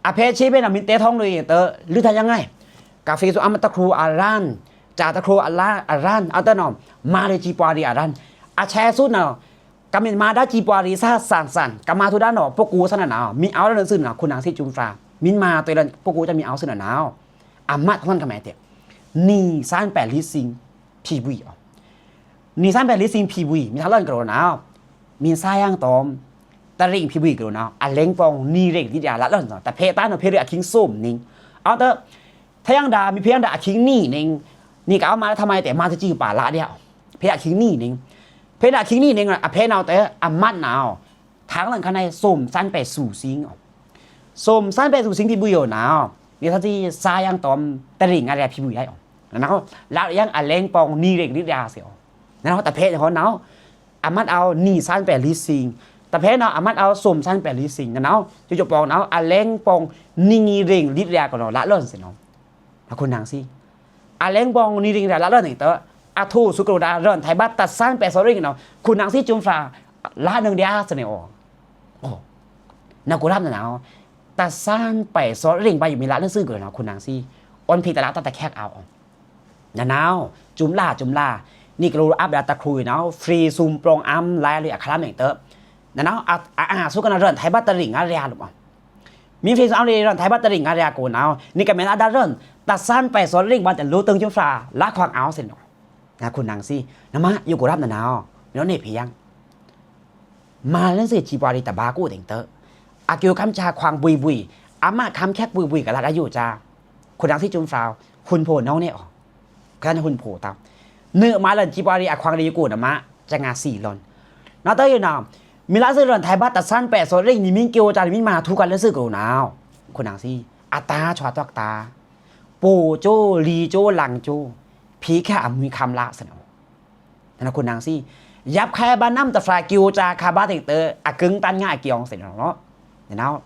အဖဲချေဖဲနဝ် မင်းတဲထောင်းလေတ လွတ်ထယင်ငါ ကဖေစုအမတခရူအရန် ကြာတခရူအလာအရန် အတနဝ် မရီချီပွါရီအရန် အချဲစုနဝ် ကမင်းမဒါချီပွါရီစါစန်စန် ကမၤထူဒါနဝ် ပကိုစနနဝ် မင်းအီလန်စုနဝ် ခုနင်စီကျူံဖရာ မင်းမတွဲလန်ပကိုတမင်းအီစုနနဝ် အမတ်ခွန်ကမဲတဲ့ နီစန်ပဲလီစင်ဖီဘွီအီ နီစန်ပဲလီစင်ဖီဘွီ မင်းထလန်ကရိုနဝ် မင်းစါယင်တောမ် တရင်ဖီဘွီကရိုနဝ် အလဲင်ပောင်နီရင်ဒိဒ်ရာလလန် တဖဲတနဝ် ဖိရေအခိင်စုမ်နေ အီတ ထယင်ဒါ မီးဖဲယင်ဒါ အခိင်နီနေ နီကအီမဒါထမကရ မတွဲချီပါလာဒဲ ဖိအခိင်နီနေ ဖိအခိင်နီနေ အဖဲနဝ်တဲ အမတ်နဝ် ထင်လန်ခါနဲ စုမ်စန်ပဲဆူစင် စုမ်စန်ပဲဆူစင်ဖီဘွီအီနဝ် မီးသတိ စါယင်တောမ် တရင်အရဖီဘွီအီ နဝ် လယင်အလဲင်ပောင်နီရင်ဒိဒ်ရာစဲအီ နဝ် တဖဲဟိုနဝ် အမတ်အီ နီစန်ပဲလီစင် တဖဲနဝ် အမတ်အီ စုမ်စန်ပဲလီစင် နဝ် ကျိုးကျိုးပောင်နဝ် အလဲင်ပောင်နီရင်ဒိဒ်ရာကရိုနဝ် လလန်စဲနဝ် နဝ် ခုနင်စီ အလဲင်ပောင်နီရင်ဒိဒ်ရာလလန်နေတ အထိုးစုကရိုဒါ ရန်ထိုင်ဘတ်တစန်ပဲစောရင်နဝ် ခုနင်စီကျူံဖရာ လနင်ဒဲစဲနဝ် အို နဝ် ကိုရပ်နဝ် တစန်ပဲစောရင်ဘၣ်ယိုမီးလနင်စုကရိုနဝ် ခုနင်စီ အွန်ဖီတလတတခဲက်အီ နဝ် ကျူံလာကျူံလာ နီကရိုအပ်ဒါတခရူနဝ် ဖရီစုမ်ပရောင်အမ် လယလွေအခလမ်နေတ နဝ် အအစုကနဝ် ရန်ထိုင်ဘတ်တရင်အရလမ မီးဖဲစုအမ်ရေရန်ထိုင်ဘတ်တရင်အရကိုနဝ် နီကမဲအဒါရန် တစန်ပဲစောရင်ဘၣ်တလိုတုံကျူံဖရာ လခွန်အီစဲနဝ် နဝ် ခုနင်စီ နမယိုကိုရပ်နဝ် မီးနဝ်နေဖဲယင် မၤလန်စဲချီပွါရီတဘၣ်ကိုတင်တ အကျိုးကမ်ချာခွန်ဘွီဘွီ အမတ်ကမ်ချာခွန်ဘွီဘွီကလဒါယိုချာ ခုနင်စီကျူံဖရာ ဟုန်ဖိုနဝ်နေအီ ကနဟုန်ဖိုတဝ် နွေမၤလန်ချီပွါရီအခွန်ရီယိုကိုနမ ချင်ငါစီလန် နဝ်တဲယိုနဝ် မီးလနင်စုရန်ထိုင်ဘတ်တစန်ပဲစောရင်နီမင်းကျိုးချာနီမင်းမၤထူကလန်စုကရိုနဝ် ခုနင်စီ အတားချွါတွက်တာ ပိုကျိုးလီကျိုးလင်ကျိုး ဖီခါအမွိုင်ခမ်လစဲနဝ် နဝ် ခုနင်စီ ယပ်ခဲဘၣ်နမ်တဖရာကျိုးချာခါဘၣ်တင်တ အကင်းတန်ငါအကျိုးစဲနဝ် နဝ်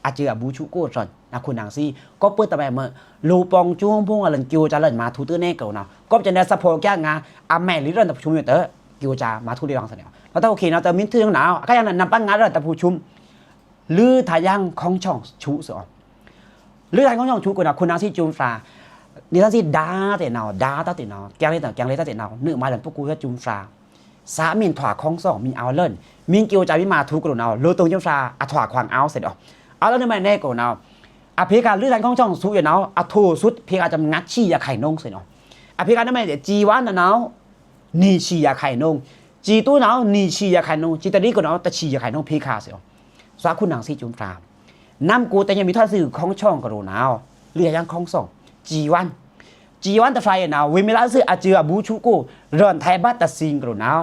အကျိုးအဘူးချူကိုရန် နဝ် ခုနင်စီ ကပ်ပတမဲမဲ လိုပောင်ကျိုးဘုံအလန်ကျိုးချာလန်မၤထူတနဲကရိုနဝ် ကပ်ချင်ဒဲစဖော်ကျငါ အမဲလီရန်တဖုချုံမီးတ ကျိုးချာမၤထူလီရန်စဲနဝ် နဝ်တဲ OK နဝ်တဲ မင်းထူနဝ် အခါယင်နဝ် နပငါရန်တဖုချုံ လွတ်ထယင်ခေါင်းဆောင်ချူစဲအီ လွတ်ထယင်ခေါင်းဆောင်ချူကရိုနဝ် ခုနင်စီကျူံဖရာ နီစန်စီဒါတဲနဝ် ဒါတတဲနဝ် ကျင်လေတတဲနဝ် နွေမၤလန်ပကိုကျူံဖရာ စမင်းထွာခေါင်းဆောင် မင်းအီလန် မင်းကျိုးချာမင်းမၤထူကရိုနဝ် လိုတုံကျူံဖရာ အထွာခွန်အီစဲနဝ် အီလန်နမဲနဲကရိုနဝ် အဖဲခါလွတ်ထယင်ခေါင်းဆောင်ချူယိုနဝ် အထိုးစုဖဲခါချမ်ငါချီယခိုင်နှုန်းစဲနဝ် အဖဲခါနမဲနဲ ချီဝါနဝ် နီချီယခိုင်နှုန်း ချီတူနဝ် နီချီယခိုင်နှုန်း ချီတရီကရိုနဝ် တချီယခိုင်နှုန်းဖဲခါစဲအီ စွါခုနင်စီကျူံဖရာ နမ်ကိုတဲညိုမီးထွာစုခေါင်းဆောင်ကရိုနဝ် လွတ်ထယင်ခေါင်းဆောင် ချီဝါ ချီဝါတဖရာယိုနဝ် ဝေမီးလနင်စုအကျိုးအဘူးချူကို ရန်ထိုင်ဘတ်တစင်ကရိုနဝ်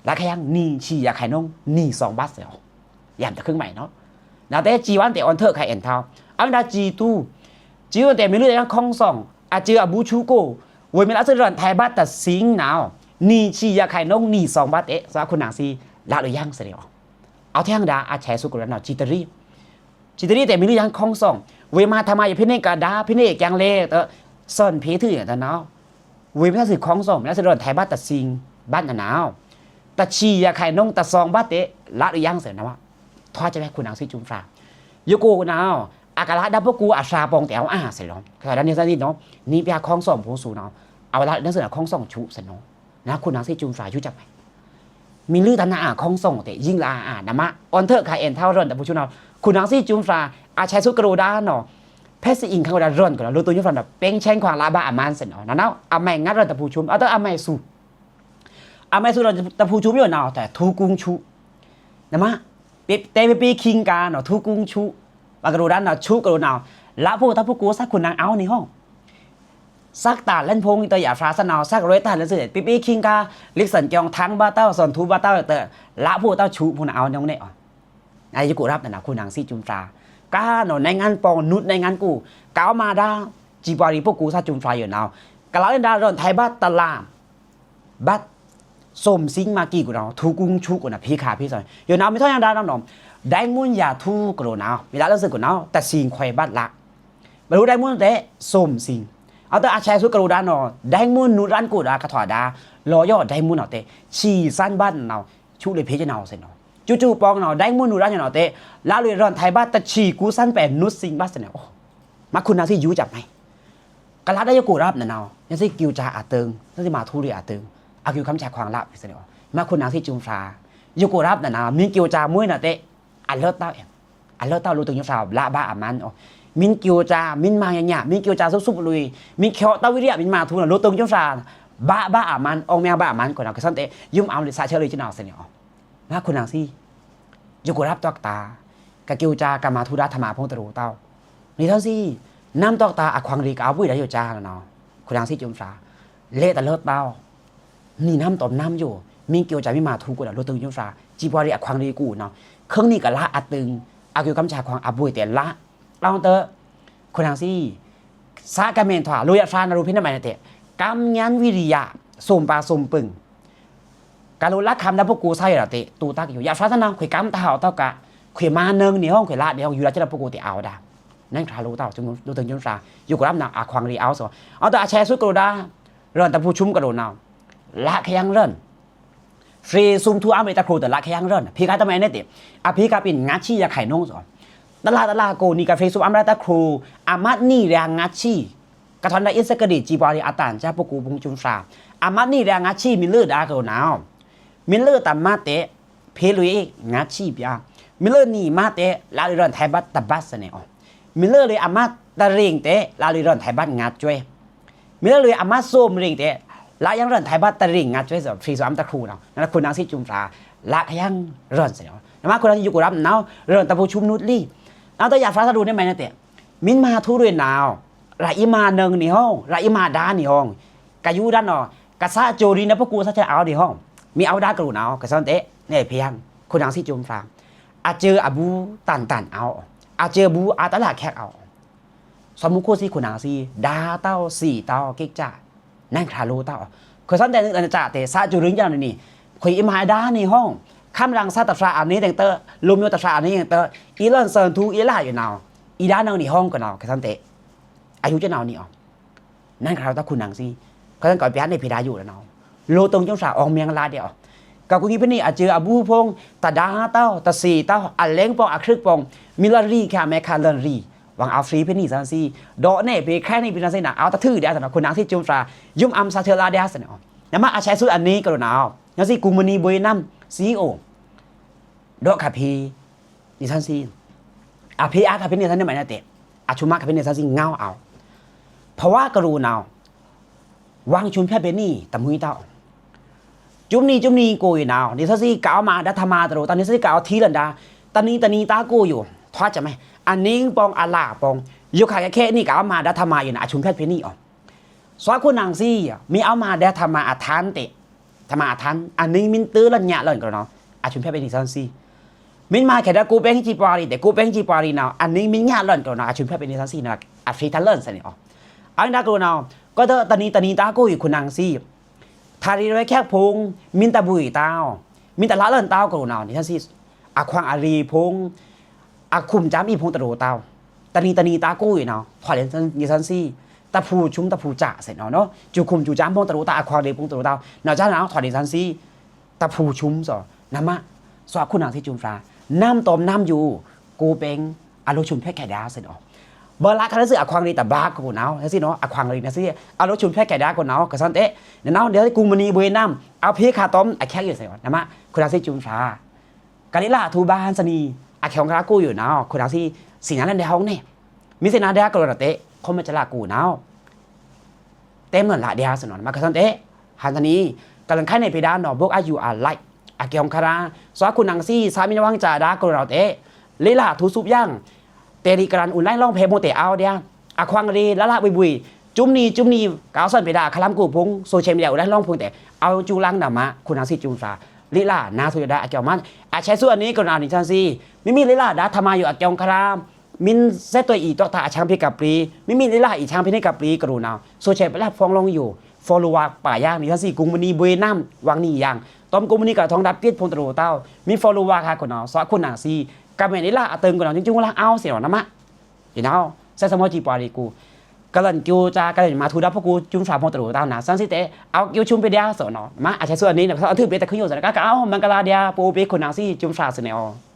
လခါယင်နီချီယခိုင်နှုန်း နီဆောင်ဘတ်စဲအီ ယမ်တခင်းမဲနဝ် နဝ်တဲချီဝါတဲအွန်ထိုးခါအဲန်ထဝ် အဝ်ဒါချီတူ ချီတူတဲမီးလွတ်ထယင်ခေါင်းဆောင် အကျိုးအဘူးချူကို ဝေမီးလနင်စုရန်ထိုင်ဘတ်တစင်နဝ် နီချီယခိုင်နှုန်း နီဆောင်ဘတ်စဲ စွါခုနင်စီ လလွေယင်စဲနဝ် အဝ်ထယင်ဒါအချဲစုကရိုနဝ် ချီတရီ ချီတရီတဲမီးလွတ်ထယင်ခေါင်းဆောင် ဝေမၤထမယဖိနေကဒါ ဖိနေကျင်လေတ စွန်ဖေထုတနဝ် ဝေမီးလနင်စုခေါင်းဆောင် မီးလနင်စုရန်ထိုင်ဘတ်တစင် ဘတ်နဝ် တချီယခိုင်နှုန်း တဆောင်ဘတ်စဲ လလွေယင်စဲနဝ် ထွာချဝဲခုနင်စီကျူံဖရာ ယိုကိုနဝ် အကလဒါပကိုအသြောင်ပောင်တဲအဝ်အါစဲနဝ် ကဒါနီစန်စီနဝ် နီပျာခေါင်းဆောင်ဘိုးစုနဝ် အဝ်လနင်စုနဝ်ခေါင်းဆောင်ချူစဲနဝ် နဝ်ခုနင်စီကျူံဖရာယိုချဝဲ မီးလွတ်ထနအါခေါင်းဆောင်တဲ ယိင်လအါ နမ အွန်ထိုးခါအဲန်ထဝ်ရန်တဖုချုံနဝ် ခုနင်စီကျူံဖရာ အချဲစုကရိုဒါနဝ် ဖဲစအင်ခါကရိုဒါရန်ကရိုနဝ် လိုတုံကျူံဖရာနဝ် ပင်းချဲင်ခွန်လဘၣ်အမန်စဲနဝ် နဝ် အမဲငါရန်တဖုချုံ အတအမဲစု အမဲစုရန်တဖုချုံယိုနဝ် တဲထူကုန်းချူ နမ တဲပပေခိင်ကါနဝ် ထူကုန်းချူ ဗာႏကရိုဒါႏနဝ်ꩻ ဆူꩻကရိုဒါႏနဝ်ꩻ လပ်ꩻဖိုꩻတဖုကို သꩻခုနင်ႏအဝ်ႏနေဟောင်း သꩻတန်လဉ်ဖိုင်ႏ တယာꩻဖြာႏသနဝ်ꩻ သꩻရွေးတန်လဉ်သေ ပီပီခင်ႏခါႏ လစ်သန်ကျောင်းထန်းဘတ်တောင်း သွန်ထူဘတ်တောင်း တယာꩻဖြာႏသနဝ်ꩻ ဆူꩻဖိုင်ႏနဝ်ꩻ အဝ်ႏနေဟောင်းနေ ယကိုယ်ရပ်နဝ်ꩻ ခုနင်ႏသီးကျွန်ဖြာႏ ကါနဝ်ꩻ နိုင်ငံပေါင်း နွတ်နိုင်ငံကို ကဝ်မဒါ ကြီးပွားရေးပုဂ္ဂိုလ် သီးကျွန်ဖြာႏ ယိုနဝ်ꩻ ကလလဉ်ဒါ ရွန်ထိုင်ဘတ်တလ ဘတ် သွမ်သင်မကီကိုနဝ်ꩻ ထူကုန်းဆူကိုနဝ်ꩻ ဖေႏခါႏဖေႏသွဉ်ယိုနဝ်ꩻ မီးထောက်ယင်ဒါနဝ်ꩻ ဒိုင်းမွန်ယၤထူကရိုဒါႏနဝ်ꩻ မီးလလဆူကိုနဝ်ꩻ တသင်ခွိုင်ဘတ်လ ဘလူဒိုင်းမွန်တဲ သွမ်သင် အဝ်ႏတယာꩻဆဲးဆူကရိုဒါႏနဝ်ꩻ ဒိုင်းမွန်နွတ်ရန်ကိုဒါႏ ကထွာဒါႏ လောရောဒိုင်းမွန်နဝ်ꩻတဲ ဆံသန်းဘတ်နဝ်ꩻ ဆူလေဖေႏနဝ်ꩻသေနဝ်ꩻ ကျူကျူပေါင်းနဝ်ꩻ ဒိုင်းမွန်နွတ်ရန်ယိုနဝ်ꩻတဲ လလွေရွန်ထိုင်ဘတ် တသီးကိုသန်းပဲနွတ်သင်ဘတ်သေနဝ်ꩻ မ᩻ခုနင်ႏသီး ယူႏစပ်မီး ကလလဉ်ဒါ ယကိုယ်ရပ်နဝ်ꩻ နဝ်ꩻသီး ကိုယ်စားအတိုင် နဝ်ꩻသီး မၤထူရဲအတိုင် အကိုယ်ကမ်းဆာခွင်လပ်သေနဝ်ꩻ မ᩻ခုနင်ႏသီးကျွန်ဖြာႏ ယကိုယ်ရပ်နဝ်ꩻ မင်းကိုယ်စားမွေးနဝ်ꩻတဲ အလွတ်တောင်း အလွတ်တောင်း လိုတုံႏကျွန်ဖြာႏ ဘလဘအမန် မင်းကိုယ်စား မင်းမၤညံ့ညံ့ မင်းကိုယ်စားစုပ်စုပ်လွေ မင်းချော့တဝီရိယ မင်းမၤထူနဝ်ꩻ လိုတုံႏကျွန်ဖြာႏ ဘဘအမန် အောင်မြင်ပါအမန်ကိုနဝ်ꩻ ကဆန်တဲ ယုမ်အမ်လေ သီးဆဲးလွေကျွန်ဖြာႏသေနဝ်ꩻ မ᩻ခုနင်ႏသီး ယကိုယ်ရပ်တွက်တာ ကကိုယ်စား ကမၤထူဒါႏ ထမဖုံးတရူတောင်း နေသီး နမ်းတွက်တာ အခွင့်အရေးကအဝေးဒါယိုကြားနဝ်ꩻ ခုနင်ႏသီးကျွန်ဖြာႏ လဲတလွတ်တောင်း နီနမ်းတွမ်နမ်းယို မင်းကိုယ်စား မင်းမၤထူကိုနဝ်ꩻ လိုတုံႏကျွန်ဖြာႏ ကြီးပွားရေးအခွင့်အရေးကိုနဝ်ꩻ ခုနစ်ကလအတိုင် အကိုယ်ကမ်းဆာခွင်အဝေးတဲလ အောင်းတဲ ခုနင်ႏသီး သီးကမင်ထွာ လိုယဖြာႏနရူဖိနမနတဲ ကမ်းညမ်းဝီရိယ သွမ်ပါသွမ်ပိုင် ကလိုလက်ခံတဲ့ပုဂ္ဂိုလ် သီးယိုနဝ်ꩻတဲ တူတကယို ယဖြာႏသနဝ်ꩻ ခွေကမ်းတဟောက်တော့က ခွေမၤနုင်းနေဟောင်း ခွေလပ်နေဟောင်း ယူဒါႏတဲ့ပုဂ္ဂိုလ်တဲ အဝ်ႏဒါ နင်ႏဖြာႏလိုတောင်း လိုတုံႏကျွန်ဖြာႏ ယကိုယ်ရပ်နဝ်ꩻ အခွင့်အရေးအဝ်ႏသေ အောင်းတဲ အဆဲးဆူကရိုဒါႏ ရွန်တဖုချွမ်ကရိုဒါႏနဝ်ꩻ လခရံာန်ရွန် ဖြေႏသွမ်ထူအမ့တခူတဲ လခရံာန်ရွန် ဖေႏခါႏတမနတဲ အဖေႏခါႏပင် ငါးဆံယိုင် ရခိုင်နှုန်းသေ တလတလကိုနံၤက ဖြေႏသွမ်အမ့တခူ အမတ်နံၤရဲငါးဆံ ကထွန်ဒါႏ အင်းစကဒေ့ ကြီးပွားရေးအတန်ကြားပုဂ္ဂိုလ် ကျွန်ဖြာႏ အမတ်နံၤရဲငါးဆံ မီးလွေဒါကရိုဒါႏနဝ်ꩻ မီးလွေတမတ်တဲ ဖေႏလွေငါးဆံပြား မီးလွေနံၤမတ်တဲ လလွေရွန်ထိုင်ဘတ်တဘတ်သေနဝ်ꩻ မီးလွေလွေအမတ်တရ့င်တဲ လလွေရွန်ထိုင်ဘတ်ငါးစွဲ မီးလွေလွေအမတ်သွမ်ရ့င်တဲ လယင်ရွန်ထိုင်ဘတ်တရ့င်ငါးစွဲသေ ဖြေႏသွမ်အမ့တခူနဝ်ꩻ နဝ်ꩻခုနင်ႏသီးကျွန်ဖြာႏ လခရံာန်ရွန်သေနဝ်ꩻ နမ့ၻ်ခုနင်ႏသီး ယကိုယ်ရပ်နဝ်ꩻ ရွန်တဖုချွမ်နွတ်လီ နဝ်ꩻတဲ ယဖြာႏသဒူနမနတဲ မင်းမၤထူရဲနဝ်ꩻ ရအီမၤနုင်းနေဟောင်း ရအီမၤဒါနေဟောင်း ကယူဒါႏနဝ်ꩻ ကဆားကဵုရီနပုဂ္ဂိုလ် သီးဆဲးအဝ်ႏနေဟောင်း မီးအဝ်ႏဒါကရိုဒါႏနဝ်ꩻ ကဆန်တဲ နေဖေႏယင် ခုနင်ႏသီးကျွန်ဖြာႏ အစဵုအဘူးတန်တန်အဝ်ႏ အစဵုအဘူးအတလခဲက်အဝ်ႏ သွမ်မူခိုသီး ခုနင်ႏသီး ဒါတောင်း သီးတောင်း ကိတ်စ နင်ႏဖြာႏလိုတောင်း ခုနင်ႏသီးတဲ သီးကဵုရီနဝ်ꩻနီ ခွေအီမၤဒါနေဟောင်း ခမ်းရင်သီးတဖြာႏအနံၤတဲင်တဲ လိုမျိုးတဖြာႏအနံၤတဲင်တဲ အီလွန်သွမ်ထူ အီလယိုနဝ်ꩻ အီဒါနုင်းနေဟောင်းကနဝ်ꩻ ခုနင်ႏသီးတဲ အယူကနဝ်ꩻနီအဝ်ႏ နင်ႏဖြာႏလိုတောင်း ခုနင်ႏသီး ခုနင်ႏသီး ကဝ်ပျာႏနေဖေႏဒါယိုနဝ်ꩻ လိုတုံႏကျွန်ဖြာႏ အောင်မြင်လာဒဲ ကကွိုန်ကီၤပနီ အစဵုအဘူးဖုံ တဒါတောင်း တသီးတောင်း အလဲင်ပေါင်း အခရစ်ပေါင်း မီးလွေရီခါမဲခါလွေရီ ဝင်အဝ်ႏဖြေႏဖေႏနီသီး ဒေါ်နေဖေႏ ခဲနေဖေႏနီသီးနဝ်ꩻ အဝ်ႏတထုဒဲသနဝ်ꩻ ခုနင်ႏသီးကျွန်ဖြာႏ ယုမ်အမ်သီးဆဲးလာဒဲသနဝ်ꩻ နမ့ၻ်အဆဲးဆူအနံၤကရိုဒါႏနဝ်ꩻ နင်ႏသီး ကုမ္ပဏီဘွဲ့နမ်း CEO ဒေါ်ခါဖေႏ နီသီး အဖေႏအခါဖေႏနီသီးနမနတဲ အဆူမါခါဖေႏနီသီး ငေါအဝ်ႏ ဖဝါကရိုဒါႏနဝ်ꩻ ဝင်ကျွန်ဖြာႏဖေႏနီ တမှံတောင်း ကျွန်နီကျွန်နီကိုယိုနဝ်ꩻ နီသီး ကဝ်မၤဒါထမတရူတောင်း နီသီး ကဝ်ထီလန်ဒါ တနံၤတနံၤတၢ်ကိုယို ထွားစမဲ အနံၤပေါင်းအလါပေါင်း ယိုခါခဲခဲနီ ကဝ်မၤဒါထမယိုနဝ်ꩻ အကျွန်ဖြာႏဖေႏနီအဝ်ႏ သွမ်ခုနင်ႏသီး မ့ၢ်အဝ်ႏမၤဒါထမအထန်တဲ ထမအထန် အနံၤမီးတလန်ညါလန်ကရိုဒါႏနဝ်ꩻ အကျွန်ဖြာႏဖေႏနီသီး မ့ၢ်မၤခဲဒါ ကိုယ်ပိုင်ကြီးပွားရေးတဲ ကိုယ်ပိုင်ကြီးပွားရေးနဝ်ꩻ အနံၤမီးညါလန်ကရိုဒါႏနဝ်ꩻ အကျွန်ဖြာႏဖေႏနီသီးနဝ်ꩻ အဖြေႏတလန်သနဝ်ꩻ အဝ်ႏဒါကရိုဒါႏနဝ်ꩻ ကတနံၤတနံၤတၢ်ကိုယို ခုနင်ႏသီး ထရီရဲခဲက်ဖုံ မီးတဘူးတောင်း မီးတလလန်တောင်းကရိုဒါႏနဝ်ꩻ နီသီး အခွင့်အရေးဖုံ အခွုမ်စမ်းအီဖုံတရူတောင်း တနံၤတနံၤတၢ်ကိုယိုနဝ်ꩻ ထွားလင်နီသီး တဖုချွမ်တဖုစသနဝ်ꩻ စူခုမ်စူစမ်းဖုံတရူတောင်း အခွင့်အရေးဖုံတရူတောင်း နဝ်ꩻစနဝ်ꩻ ထွားလင်နီသီး တဖုချွမ်သနဝ်ꩻ နမ့ၻ်သွမ်ခုနင်ႏသီးကျွန်ဖြာႏ နမ်းတွမ်နမ်းယို ကိုယ်ပိုင် အလိုကျွန်ဖြာႏခဲဒါသနဝ်ꩻ ဘၣ်လခါနီသီး အခွင့်အရေးတဘၣ်ကရိုဒါႏနဝ်ꩻ နီသီး အခွင့်အရေးနီသီး အလိုကျွန်ဖြာႏခဲဒါကရိုဒါႏနဝ်ꩻ ကဆန်တဲ နဝ်ꩻ နီသီး ကုမ္ပဏီဘွဲ့နမ်း အဝ်ႏဖေႏခါတွမ် အခက်ယိုသနဝ်ꩻ နမ့ၻ်ခုနင်ႏသီးကျွန်ဖြာႏ ကလီလထူဘၣ်ဟန်သနီ အခဲင်ႏခါကိုယိုနဝ်ꩻ ခုနင်ႏသီး သီးနၤလၢဒဲဟောင်းန့ၣ် မီးသီးနၤဒဲကရိုဒါႏတဲ ခီမ့ၢ်စလကိုနဝ်ꩻ တဲမၢလဒဲသနဝ်ꩻ နမ့ၻ်ကဆန်တဲ ဟန်သနီ ကလင်ခါန့ၣ်ဖေႏဒါနဝ်ꩻ ဘုတ်အယူအလိုက် အခဲင်ႏခါရ သွမ်ခုနင်ႏသီး သီးမီးနဝ်ꩻကဒါကရိုဒါႏတဲ လီလထူသုပ်ယင် တရီးကရန်ႏ online လောင်းဖဲဗွေး မွဲတဲ အဝ်ႏဒျာႏ အခွင်ꩻရေꩻ လလဗွေးဗွေး စုံꩻနီꩻစုံꩻနီꩻ ကဝ်ႏသွဉ်းဗေဒါ ခလမ်ကို ဖုန်း social media ႏ online လောင်းဖုန်းတဲ အဝ်ႏစုလင်ႏနမ ခုနစ်ဆံႏစုံႏစာႏ လေ့လာနားထောင်ႏဒၣ်အကျောင်းမန် အဆယ်စုအနွေး ကရုဏာႏ နှစ်ဆံႏ မ့မ့ၢ်လေ့လာဒၣ် ထမယု အကျောင်းခရမ်ႏ မီးစဲးတွဲအီႏ တွက်တာႏ အဆန်းဖေကပျီ မီးမီးလေ့လာအီႏ အဆန်းဖေကပျီ ကရုဏာႏ social ဗေဒါ ဖုန်းလောင်းယို follower ပာ်ယင် နှစ်ဆံႏ ကုမ္ပဏီဗွေးနမ် ဝင်နေရင် တွမ်ကုမ္ပဏီကထောင်ႏဒၣ် ပျိတ်ဖုန်းတရူးတဝ်း မီး follower ခါခုနစ်ဆံႏ စုံႏစာႏ ခုနစ်ဆံႏ comment လေ့လာအတုံႏ ကရုဏာႏ နကၠိုဝ်းလင်အဝ်ႏသေနီၤနမ ဒီး ဆက်ဆံမော်ကြည့်ပွားရီကူ ကလန်ႏစူးစါ ကလန်ႏမၤထူဒါဖုန်း စုံႏစာႏ ဖုန်းတရူးတဝ်းနၤ စံးစဲးတဲ အဝ်ႏယိုးစုံႏဗေဒါသေနီၤနမ အဆယ်စုအနွေး မင်္ဂလာႏဒျာႏ ပအိုပေခုနစ်ဆံႏ စုံႏစာႏသေနီၤ